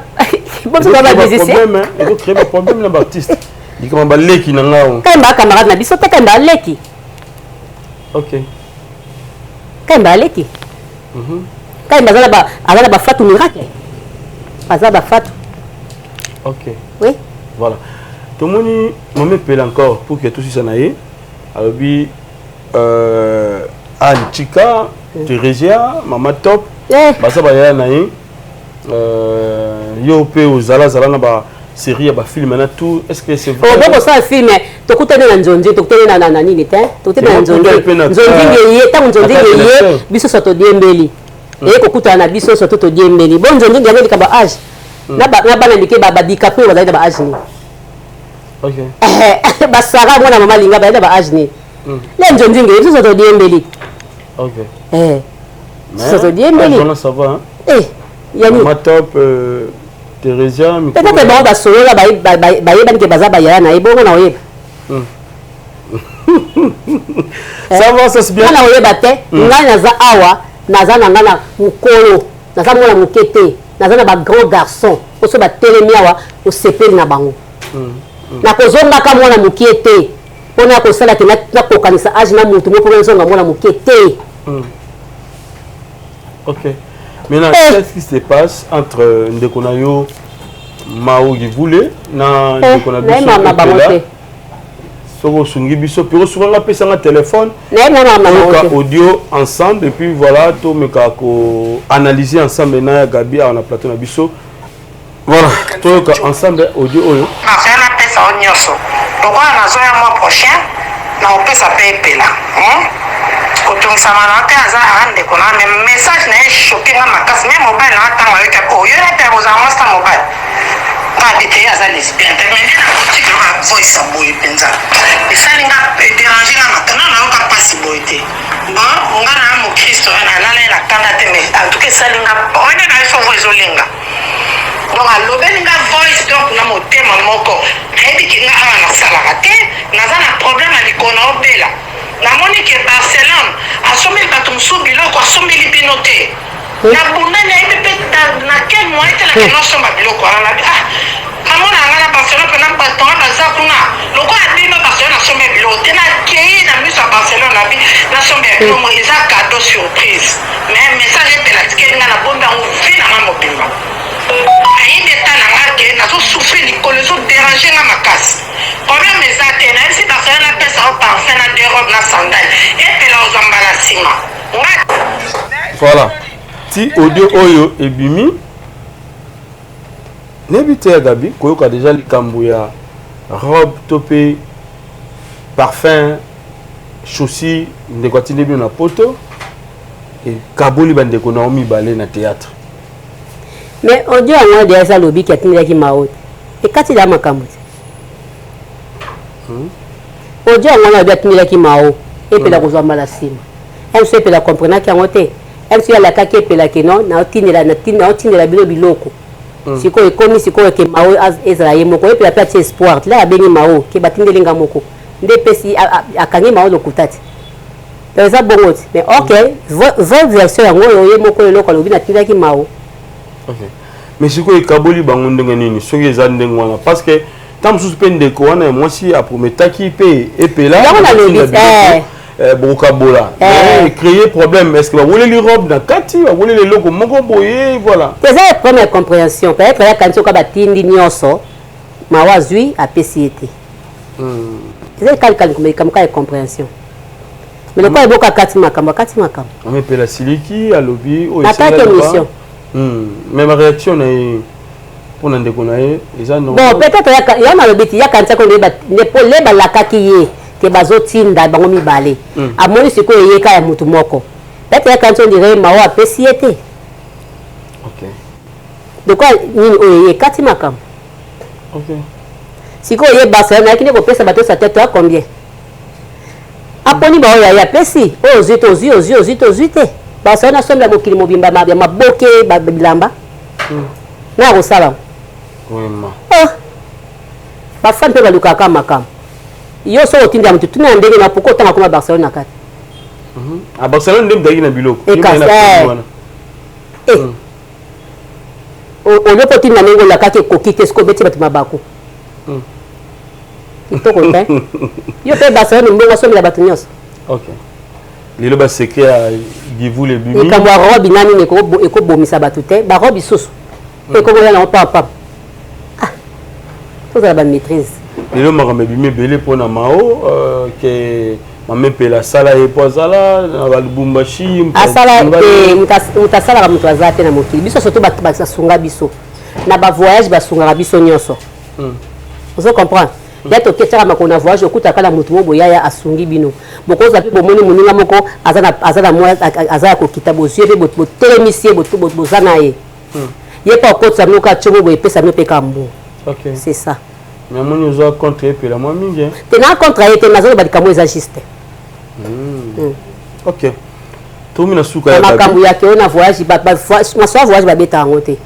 problème, ezocrée baproblème na baartiste, likambo baleki na ngao. Kayembe aza camarade na biso te, Kayembe aleki. Kayembe aleki. Kayembe aza na bafatu miracle, aza bafatu. Oui. Voilà, tomoni mama Epela encore pour que tosisa na ye, alobi Anne Chika, Thérésia, mama Top baza bayaya na ye. Yo mpe ozalazala na basérie ya bafilme na tout, est ce que c'est vrai? Obo kosala film, tokutani na nzonzi, tokutani na nini te, tokutani na nzonzi, nzonzi ye. Ntango nzonzi ye, biso so todiembeli, eye kokutana na biso so to todiembeli. Bo nzonzi yango likambo age na bana mike, badicaprio bazali na ba age nini? Basara mwana mama linga bazali na ba age nini? Le nzonzi ye, biso so todiembeli, so todiembeli. Yani mama Top, Thérésia. Peut-être bango basolola, bayebani ke baza bayaya na ye. Bongo na oyeba. Ça va, ça c'est bien. Nga na oyeba te. Ngai naza awa, naza na ngai na mokolo, naza mwana moke te, naza na bagrand garçon oso batelemi awa, osepeli na bango. Nakozongaka mwana moke te mpona kosala ke nakokanisa age na motu mo mpo nazonga mwana moke te. Ok. Maintenant, qu'est-ce qui se passe entre ndeko na yo Mao Givule na ndeko na biso Epela? Soki osungi biso mpe osunganga, apesanga téléphone, toyoka audio ensemble et puis voilà, tomeka koanalyser ensemble na ya Gabi awa na plateau na biso. Voilà, toyoka ensemble audio oyo. Nazoya, napesa yo nyonso. Lokola nazoya mois prochain, naopesa mpe Epela. Kotungisama na yo te, aza ndeko na. Mais message na ye choqué nga makasi. Me mobali na nga, ntango ayoki oyo na te, kozala mwasi na mobali, nga abi te, ye aza lesbienne te. Mais nde nakoki koyoka voice ya boye mpenza, esali nga, edérange nga maka na nayoka mpasi boye te. Bon, nga na mokristo, nalala ye na kanda te, mais en tout cas esali nga oyo nde nayo sovo ezolenga. Donc alobeli nga voice, donc na motema moko nayebi ke nga awa nasalaka te, naza na problème ya likolo na obela. Namoni ke Barcelone asombeli bato mosusu biloko, asombeli bino te. Nabunda, nayebi mpe na quel moyen te nakende osomba biloko wana. Nabi ah, namona nga na Barcelone mpe na bato nga baza kuna lokola bino. Barcelone asombi biloko te, nakei na miso ya Barcelone, nabi nasombi ya bino mo, eza cadeau surprise. Mais message Epela atikeli nga, nabombi yango vie na nga mobimba. Ayebi eta na nga ke nazosouffrir, likolo ezoderange nga makasi. Problème eza te, nayebisi Barcelone napesa yo parfum na deux robe na sandale. Epela ozwa mbala nsima nga. Voilà, ti audio oyo ebimi, nayebi te ya Gabi, koyoka déjà likambo ya robe to mpe parfum, chaussure ndeko atindi bino na poto, ekaboli bandeko na yo mibale na théâtre. Mais audio yango deja eza lobiki, atindelaki Mao te, ekati da makambo te. Audio yango wana alobi atindelaki Mao, Epela kozwa mbala nsima. Mc Epela comprenaki yango te. Mc alakaki Epela ke non, naotindela bino biloko. Sikoyo ekomi sikoyo ke Mao ezala ye moko. Epela mpe atie espoir tila, abengi Mao ke batindeli nga moko nde epesi akangi Mao lokuta te. Donc eza bongo te. Mais ok, vraie version yango oyo, ye moko eloko alobi natindaki Mao. Okay. Mais sikoyo ekaboli bango ndenge nini soki eza ndenge wana parce que ntango mosusu mpe ndeko wana ya mwasi aprometaki mpe epela yango nalobi eh. Eh, bokokabola eh. créer problème est ce que baweleli robe na kati baweleli eloko moko boye voilà eza problème ya compréhension peut-être yakanisi oka batindi nyonso mawa azwi apesi ye te eza ekalikali likambo kaka ya compréhension mais lokola eboka akati makambo akati makambo amepela siliki alobi oyo nataki émission mais ma réaction na ye mpona ndeko na ye eza bon peut-être ya nalobi ti yakanisaki nde balakaki ye ke bazotinda bango mibale amoni sikoyo eyeka ya motu moko peut-être yakanisi on dirait mawa apesi ye te lokola nini oyo eye ekati makambo sikoyo ye barcelone ayaki nde kopesa bato sa tete ya combien aponi baoyo aye apesi oyo ozwi te ozwi ozwi ozwi te ozwi te barcelone asombela mokili mobimba ya maboke bilamba na ya kosala oh. Bafani mpe balukaka makambo yo soki otindela motu tuna ya ndenge na poko otanga koma barcelone na kati ah, barcelone nde mutaki na biloko eh. Olio mpo otinda ndenge olakaki ekoki te soki obeti bato mabaku kitoko te yo mpe barcelone mbongo asombela bato nyonso lelo basecret ya givule ebimi likambo ya robe na nini ekobomisa bato te barobe lisusu ekomoya nango papapa tozala bamaîtrise lelo makambo ebimi ebele mpona mao ke mama epela asala ye mpo azala na balubumbashi asala te moto asalaka moto aza te na mokili biso surtout bato basunga biso na bavoyage basungaka biso nyonso ozo comprendre ya toketiaka makolo na voyage okutaka na motu moko boyaya asungi bino bokozwa mpe bomoni moninga moko aza na mwa aza ya kokita bozwi ye mpe botelemisi ye boza na ye ye mpe akotisa bino kaka tio boye epesa bino mpe kaka mbongo c'est ça mais amoni oza contre epela mwa mingi te na contre ye te nazoloba likambo eza juste ok tomi na suka ya makambo ya keo na voyage maso ya voyage babeta yango te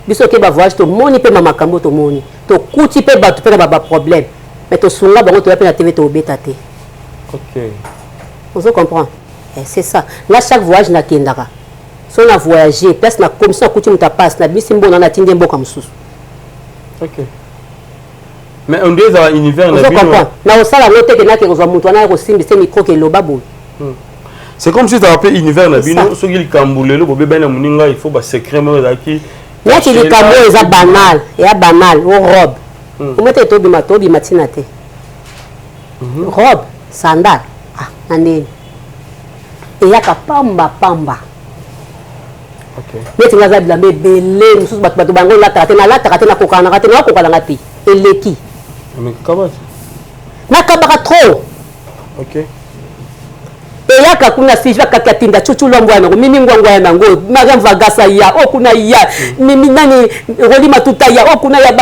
biso oke bavoyage tomoni mpe makambo tomoni tokuti mpe bato mpe na baproblème mais tosunga bango toya mpe na tv tobeta te ozo comprendre c'est ça nga chaque voyage nakendaka so na voyage place na komi so nakuti moto apasi nabimisi mbona natindi mboka mosusu mais on dirait ezala univers na bino na kosala yango te ke nake kozwa moto wana ya kosimbisa micro ke eloba boye c'est comme si ezala mpe univers na bino soki likambo lelo bobebani na moninga il faut basecret moko ezalaki neti likambo oyo eza banal eya banal o robe omo te tobima tobima ntina te robe sandale ah na ndeni eyaka pamba pamba neti nga aza bilamba ebele mosusu bato bato bango olataka te nalataka te nakokanaka te nakokananga te eleki nakabaka trop eyaka kuna siji bakaki atinda cucu lwambo ya nango mimi ngwangwa ya nango mariam vagasa ya oyo kuna ya mimi nani roli matuta ya oyo kuna ya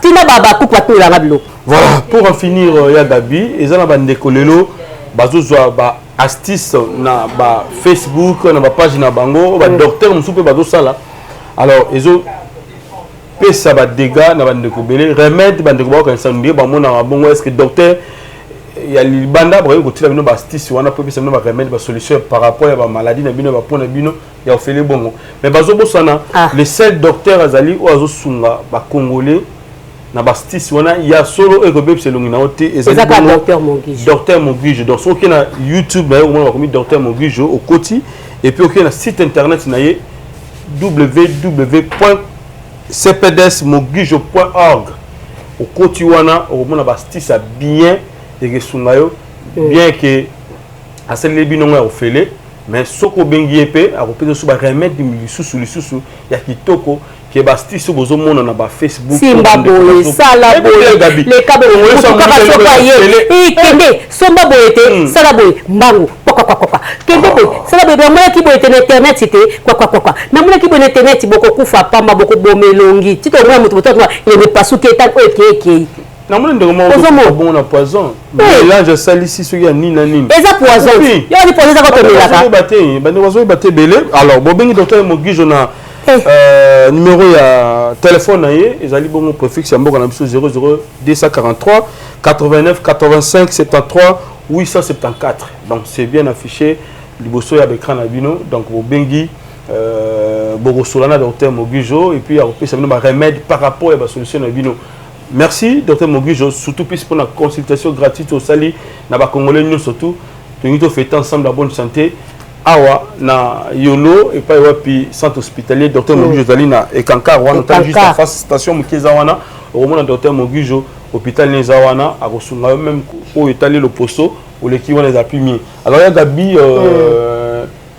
tina bakuku batindelanga biloko voilà pour en finir ya gabi eza na bandeko lelo bazozwa ba astuce na ba facebook na bapage na bango badocteur mosusu mpe bazosala alors ezopesa badégâts na bandeko ebele remède bandeko bakokanisa ndenge bamonaka bongo est ce que docteur ya libanda bakoki kotila bino baastuce wana mpo epesa bino baremède basolution par rapport ya bamaladie na bino ya bapo na bino ya ofele bongo mais bazobosana le seul docteur azali oyo azosunga bacongolais na baastuce wana ya solo oyo ekobebisa elongi na yo te ezali docteur Mogijo donc soki okei na youtube na ye okomona bakomi docteur Mogijo okoti et puis okei na site internet na ye www cpdsmogijo org okoti wana okomona baastuce ya bien ekesunga yo bien ke asaleli bino ngo ya ofele mais soki obengi ye mpe akopesa so baremède lisusu lisusu ya kitoko ke baastuce bozomona na bafacebook simba boye sala boye leka boye kaka soka ye kende somba boye te sala boye mbangu kwakwakwakwa kende boye sala boye namonaki boye te na internet te kwakwakwakwa namonaki boye na internet bokokufa pamba bokoboma elongi ti tomona moto moto elongi epasuki etali oyo ekei ekei namoni ndeko moko bongo na poison mélange asalisi soki ya nini na nini eza poison yo ali poison eza kotomelaka te bandeko bazoyeba te ebele alors bobengi docteur Mogijo na numéro ya téléphone na ye ezali bongo préfixe ya mboka na biso 00243 89 85 73 874 donc c'est bien affiché liboso ya baécran na bino donc bobengi. Euh, bokosola na docteur Mogijo et puis akopesa bino ba remède par rapport ya ba solution na bino. Merci docteur Mogijo, surtout plus pour la consultation gratuite osali na ba congolais nyonso tout. Tolingi to fêter ensemble la bonne santé awa na Yolo epai wapi centre hospitalier docteur Mogijo ezali na Ekankar wana, otali juste en face station moke eza wana, okomona docteur Mogijo, hôpital ne eza wana, akosunga yo même oyo etali loposo oleki wana eza plus mieux. Alors ya Gabi,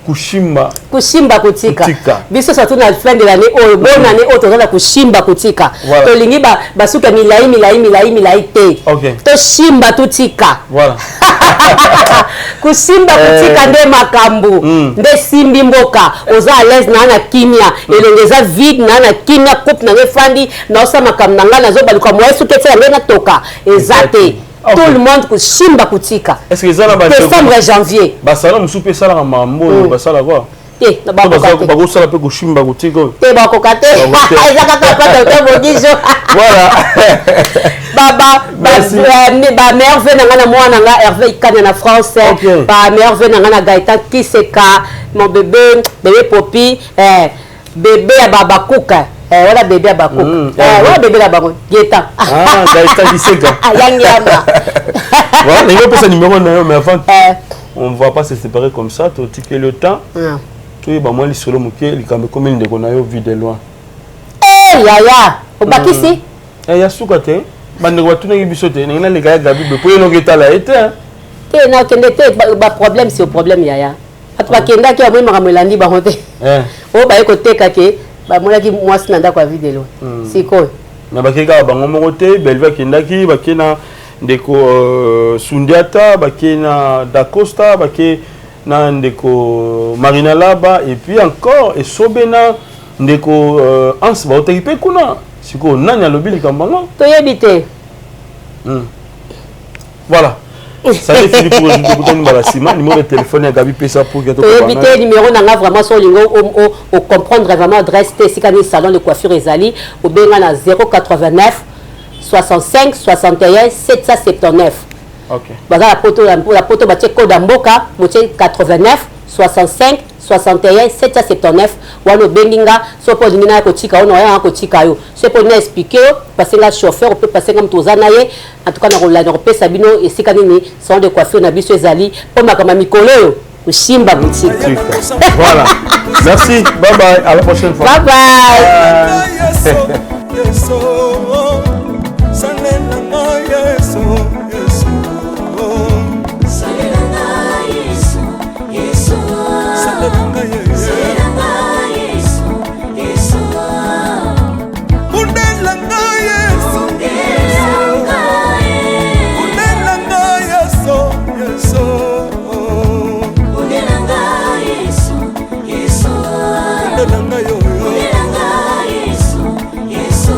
kushimba kushimba kutika, biso surtout na fin de l'année oyo, bonne année oyo, toza na kushimba kutika. Tolingi basuki ya milai milai milai milai te. Toshimba totika. Kusimba kutika nde makambo. Nde simbi mboka oza à l'aise naa na kimia, elongi eza vide naa na kimia, coupe na nga efandi, naosala makambo na ngai, nazobaluka moye suki etia ngai natoka eza te. Tout le monde kushimba kutika. Est-ce que eza na décembre, janvier? Basala mosusu mpe esalaka mambo oyo basala quoi? Te, na bakoka te. Bakosala mpe koshimba kotika oyo? Te, bakoka te, eza kaka pa docteur Mogijo. Ba merveille na nga na mwana nga Hervé Ikanya na France, ba merveille na nga na Gaëtan Kiseka, mon bébé, bébé Popi, bébé ya babakuka, wana bébé ya bakuka, wana bébé na bango Gaëtan. Ah, Gaëtan Kiseka. Yangiama. Voilà, ndenge opesa numéro na yo, mais avant, on va pas se séparer comme ça, totike le temps toyeba mwa lisolo moke, likambo ekomi ndeko na yo Vie de Loin. Yaya, obakisi. Ya suka te, bandeko batunaki biso te ndenge naleka ya Gabi be po ye noki etala ye te. Te, nakende te, baproblème c'est problème yaya. Bato bakendaki, bamoni makambo elandi bango te. Oyo baye koteka ke bamonaki mwasi na ndako ya Vie de Loin sikoyo. Na bakei kaka bango moko te, Belvi akendaki, bakei na ndeko Sundiata, bakei na Dacosta, bakei na ndeko Marina Laba et puis encore esobe na ndeko Hans, baotaki mpe kuna. Sikoyo nani alobi likambo yango? Toyebi te. Voilà, ça est fini pour aujourd'hui. Tokutani mbala nsima. Numéro de téléphone ya Gabi, pesa pour que Toyebi te. Numéro na nga vraiment, so olingi ocomprendre vraiment adresse te, esika nini salon de coiffure ezali, obenga na 089 65 61 779. Baza na poto, na poto batie code ya mboka, motie 89 65 61 779 wana, obengi nga. So mpo olingi naya kotika yo, na oyanga kotika yo. So mpo olingi na expliquer yo, pase nga chauffeur, ope pase nga moto oza na ye. En tout cas, nakolanda kopesa bino esika nini salon de coiffure na biso ezali, mpo makambo ya mikolo oyo, kosimba boutique. Voilà, merci, bye bye, à la prochaine fois. Bye bye. Yesu, salelanga Yesu, Yesu. Salelanga Yesu, Yesu. Salelanga Yesu. Salelanga Yesu, Yesu. Bundelanga Yesu. Bundelanga ye. Bundelanga Yesu, Yesu. Bundelanga Yesu, Yesu. Bundelanga yo. Bundelanga Yesu, Yesu.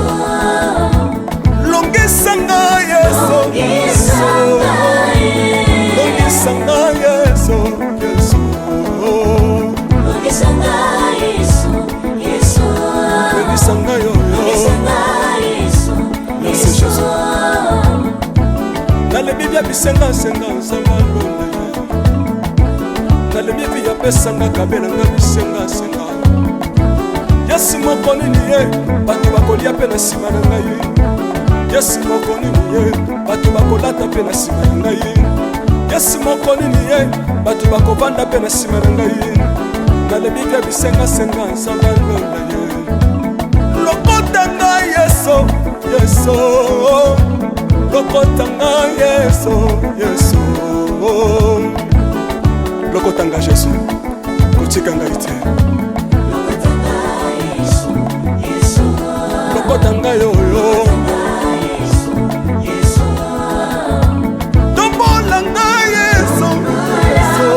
Longisanga Yesu. Longisanga ye. Longisanga Yesu, Yesu. Longisanga Yesu, Yesu. Longisanga yo. Longisanga Yesu, Merci, Yesu. Jésus. Nalebi bia bisengasenga, nzambe alonda. Nalebi vi apesanga kabelanga bisengasenga. Yesu moko nini ye bato bakolia mpe na nsima na ngai? Yesu moko nini ye bato bakolata mpe na nsima na ngai? Yesu moko nini ye bato bakovanda mpe na nsima na ngai? Nalebi bia bisengasenga, nzambe alonda ye. Lokota ngai Yesu, Yesu. Lokota ngai Yesu, Yesu. Lokota ngai Jésus, kotika ngai te. Lokotanga Yesu, Yesu. Lokota ngai oyo. Yesu, Yesu. Tombola ngai Yesu, Yesu.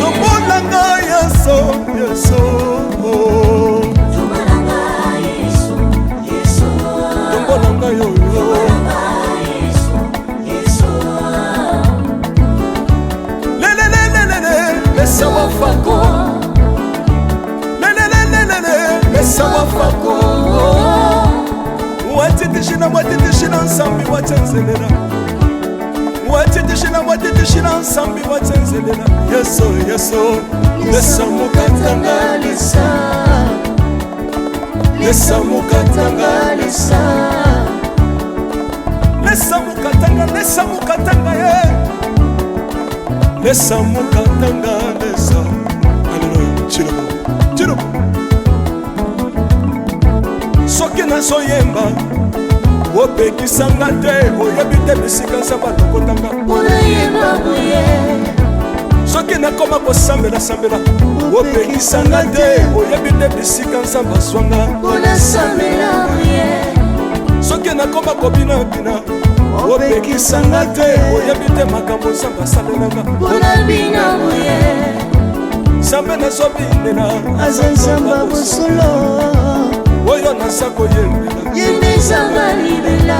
Tombola ngai Yesu, Yesu. Tombolanga Yesu, Yesu. Tombola ngai oyo. Tombolanga Yesu, Yesu. Lelelelelele, pesa wafako. Lelelelelele, pesa wafako. Watitishina, watitishina nsambi, wachenzelela. Watitishila watitishila nsambi watsenzelela yeso yeso lesa mukatanga lesa lesa mukatanga lesa lesa mukatanga lesa mukatanga ye lesa mukatanga lesa aleluya chilobo chilobo soki nazoyemba opekisanga te oyebi te bisika nzambe alokotanga soki nakoma kosambelasambela opekisanga te oyebi te bisika nzambe azwanga soki nakoma kobinabina opekisanga te oyebi te makambo nzambe asalelanga nzambe nazobinela aza nzambe ya bosolo oyo naza koyembela ye nde nzambe ya libela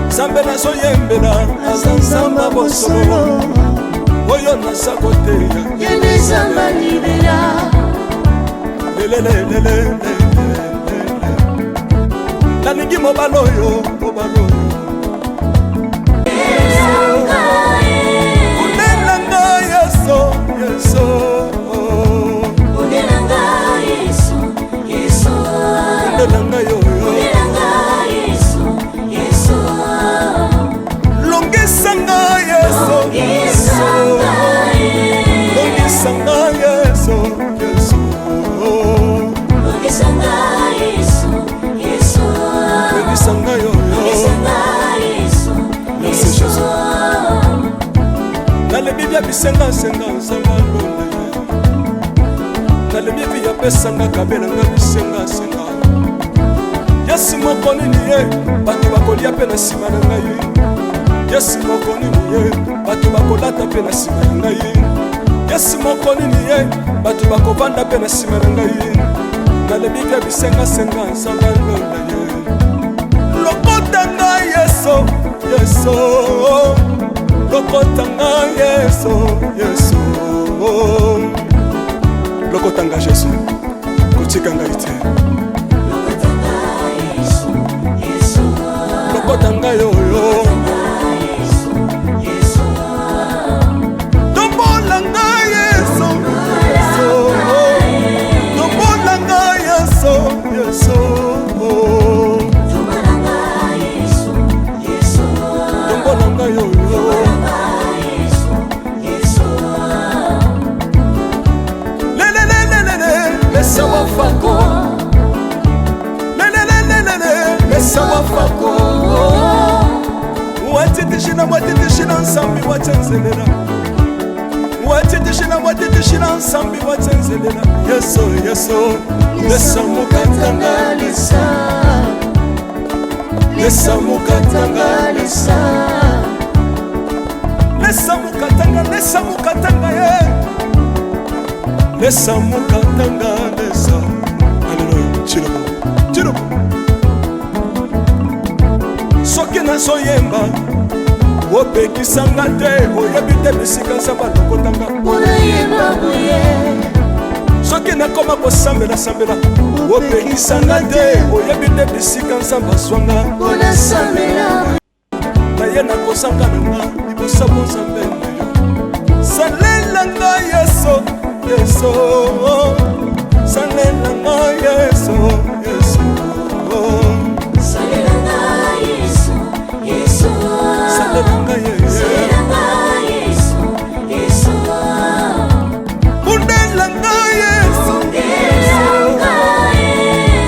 nzambe nazoyembela aza nzambe ya bosolo oyo naza koteya ye nde nzambe ya libela lelelelele nalingi mobali oyo mobali oyo kunela nga yesu yesu Kunela nga Yesu, Yesu. kunela nga yoyo Kunela nga Yesu, Yesu. longisa nga yesu Longisa nga longisa nga yesu yesu Longisa nga Yesu, Yesu. longisa nga yoyo Longisa nga Yesu, Merci, Yesu. Jésus. Nalebi bia bisengasenga nzambe alonda ye nalebi vi apesanga kabelanga bisengasenga yesu moko nini ye bato bakolia mpe na nsima na ngai yesu moko nini ye bato bakolata mpe na nsima na ngai yesu moko nini ye bato bakovanda mpe na nsima na ngai nalebi bia bisengasenga nzambe alonda ye lokota ngai yesu yesu lokota ngai yesu yesu lokota ngai jesu kotika ngai te lokota ngai oyo tombola ngai yesu yesu tombola ngai yesu yesu tombola ngai oyo lelelelelele lesa wafako lelelelelele lesa wafako watitishina watitishina nsambi watsenzelela watitishina watitishina nsambi watsenzelela yesu yesu lesa mukatanga lesa lesa mukatanga lesa lesa mukatanga lesa mukatanga ye lesa mukatanga lesa aleluya chilobo chilobo soki nazoyemba opekisanga te oyebi te bisika nzambe alokotanga soki nakoma kosambelasambela opekisanga te oyebi te bisika nzambe azwanga naye nakozanga na nga liboso bonzambe na yo salela nga yesu yesu salela nga yesu yesu Salela nga Yesu, Yesu. salela nga yesu Salela nga Yesu, Yesu. bundela nga yesu Bundela nga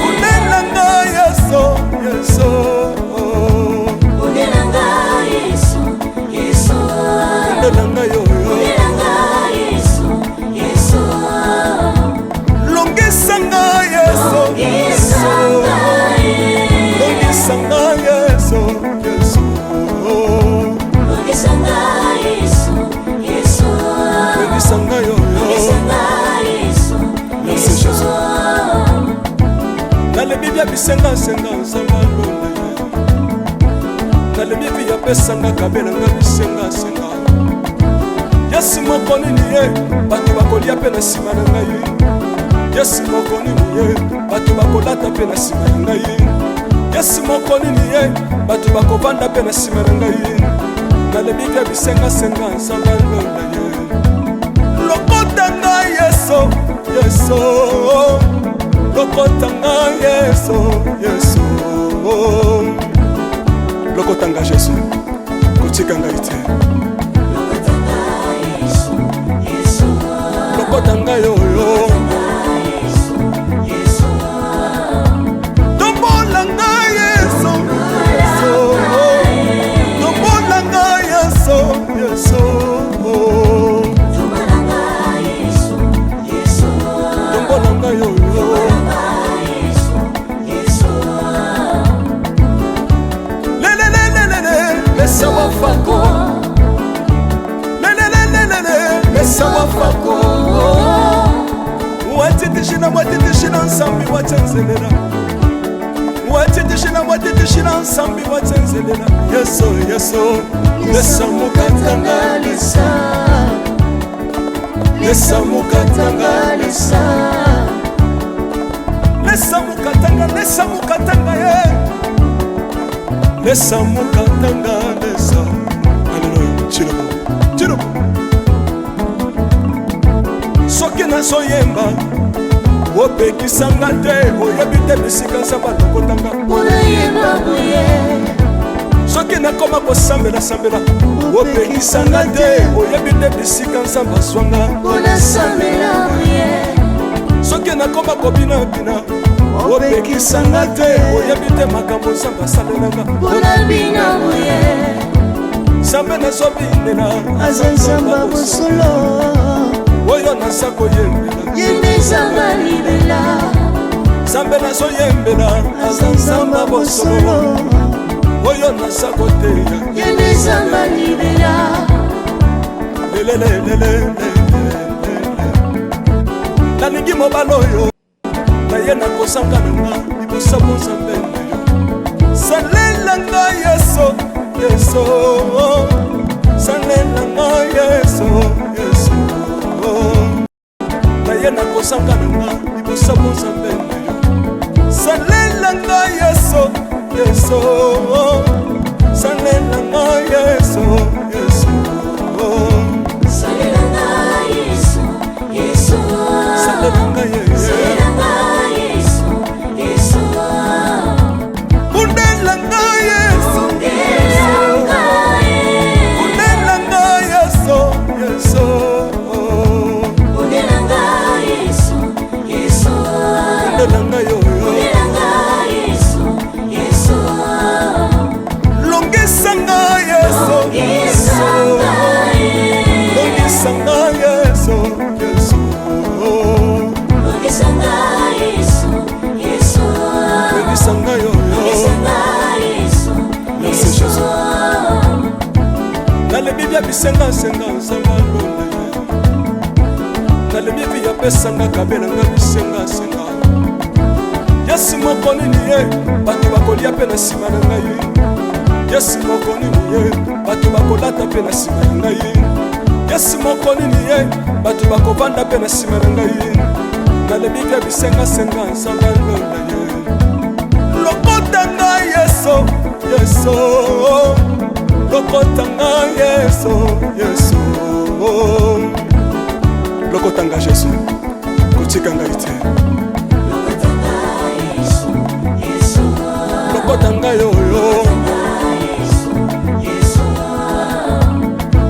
bundela nga yesu yesu Bundela nga Yesu, Yesu. bundela nga yoyo Bundela nga Yesu, Yesu. longisa nga yesu Longisa nga longisa nga yesu yesu Longisa nga Yesu, Yesu. longisa nga yoyo Longisa nga Yesu, Merci, Yesu. Jésus. nalebi bia bisengasenga nzambe alonda ye nalebi vi apesanga kabelanga bisengasenga yesu moko nini ye bato bakolia mpe na nsima na ngai yesu moko nini ye bato bakolata mpe na nsima na ngai yesu moko nini ye bato bakovanda mpe na nsima na ngai Nalebi mpe bisengasenga nzambe alola ye. Lokota ngai Yesu, Yesu, lokota ngai Yesu, Yesu, lokota ngai Yesu, kotika ngai te. Lokota ngai oyo, tombola ngai Yesu, Yesu, tombola ngai Yesu, Yesu, tombola ngai oyo. Lelelelelele, lesa wafako. Lelelelelele, lesa wafako. Watitishina, watitishina nsambi watsenzelela, watitishina, watitishina nsambi watsenzelela. Yesu, Yesu, lesa mukatanga lesa, lesa mukatanga lesa, lesa mukatanga, lesa mukatanga ye, lesa mukatanga lesa. Aleluya. Chilobo, chilobo. Soki nazoyemba, opekisanga te, oyebi te bisika nzambe alokotanga. Soki nakoma kosambela-sambela, opekisanga te, oyebi te bisika nzambe azwanga. Soki nakoma kobinabina, opekisanga te, oyebi te makambo nzambe asalelanga. Nzambe nazobinela aza nzambe bosolo, oyo naza koyembela ye nde nzambe libela. Nzambe nazoyembela aza nzambe bosolo, oyo naza koteya ye nde nzambe libela. Lelelelelele, nalingi mobali oyo naye nakosanga na nga liboso bonzambe na yo. Salela ngai Yesu, Yesu, salela ngai Yesu, Yesu, naye nakosanga na nga liboso bonzambe na yo. Salela ngai Yesu, Yesu, salela ngai Yesu, Yesu, salela ngai Yesu, Yesu, salela ngai Yesu, salela ngai Yesu, Yesu, bundela ngai Yesu, bundela ngai, bundela ngai Yesu, Yesu, bundela ngai Yesu, Yesu, bundela ngai oyo, bundela ngai Yesu, Yesu, longisa ngai Yesu, longisa ngai, longisa ngai Yesu, Yesu, longisa ngai Yesu, Yesu, longisa ngai oyo, longisa ngai Yesu, Merci Yesu, Jésus. Nalebi bia bisengasenga nzambe alola ye, nalebi mpe yapesanga kabelanga bisengasenga. Yesu moko nini ye, bato bakolia mpe na nsima na ngai. Yesu moko nini ye, bato bakolata mpe na nsima na ngai. Yesu moko nini ye, bato bakovanda mpe na nsima na ngai. Nalebi mpe bisengasenga nzambe alola ye. Lokota ngai Yesu, Yesu, lokota ngai Yesu, Yesu, lokota ngai Yesu, kotika ngai te. Lokota ngai Yesu, Yesu, lokota ngai oyo, Yesu, Yesu,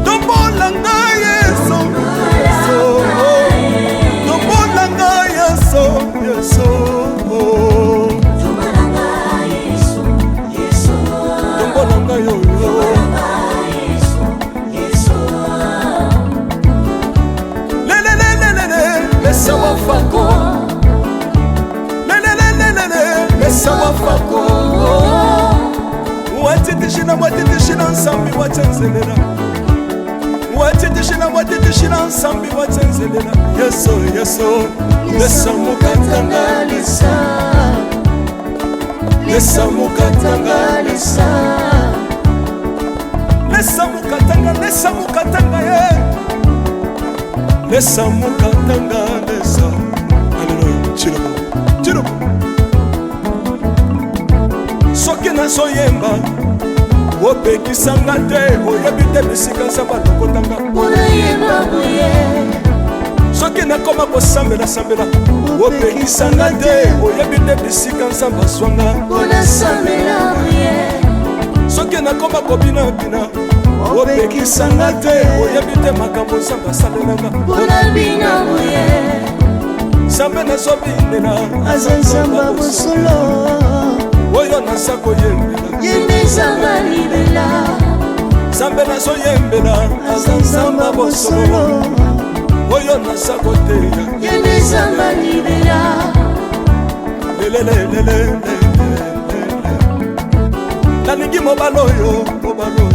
tombola ngai Yesu, Yesu, tombola ngai Yesu, Yesu, tombola ngai Yesu, Yesu, tombola ngai oyo, ngai Yesu, Yesu, lelelelelele, lesa wafako. Lelelelelele, lesa wafako. Watitishina, watitishina nsambi watsenzelela, watitishina, watitishina nsambi watsenzelela. Yesu, Yesu, lesa mukatanga lesa, lesa mukatanga lesa, lesa mukatanga, lesa mukatanga ye, lesa mukatanga lesa. Aleluya. Chilobo, chilobo. Soki nazoyemba, Opekisanga te, oyebi te bisika Nzambe alokotanga. Soki nakoma kosambela-sambela, opekisanga te, oyebi te bisika Nzambe azwanga. Soki nakoma kobinabina, opekisanga te, oyebi te makambo Nzambe asalelanga. Nzambe nazobinela aza Nzambe ya bosolo, oyo naza koyembela. Ye nde Nzambe ya libela. Nzambe nazoyembela aza Nzambe ya bosolo, oyo naza koteya. Ye nde Nzambe ya libela. Lelelelele, nalingi mobali oyo, mobali oyo.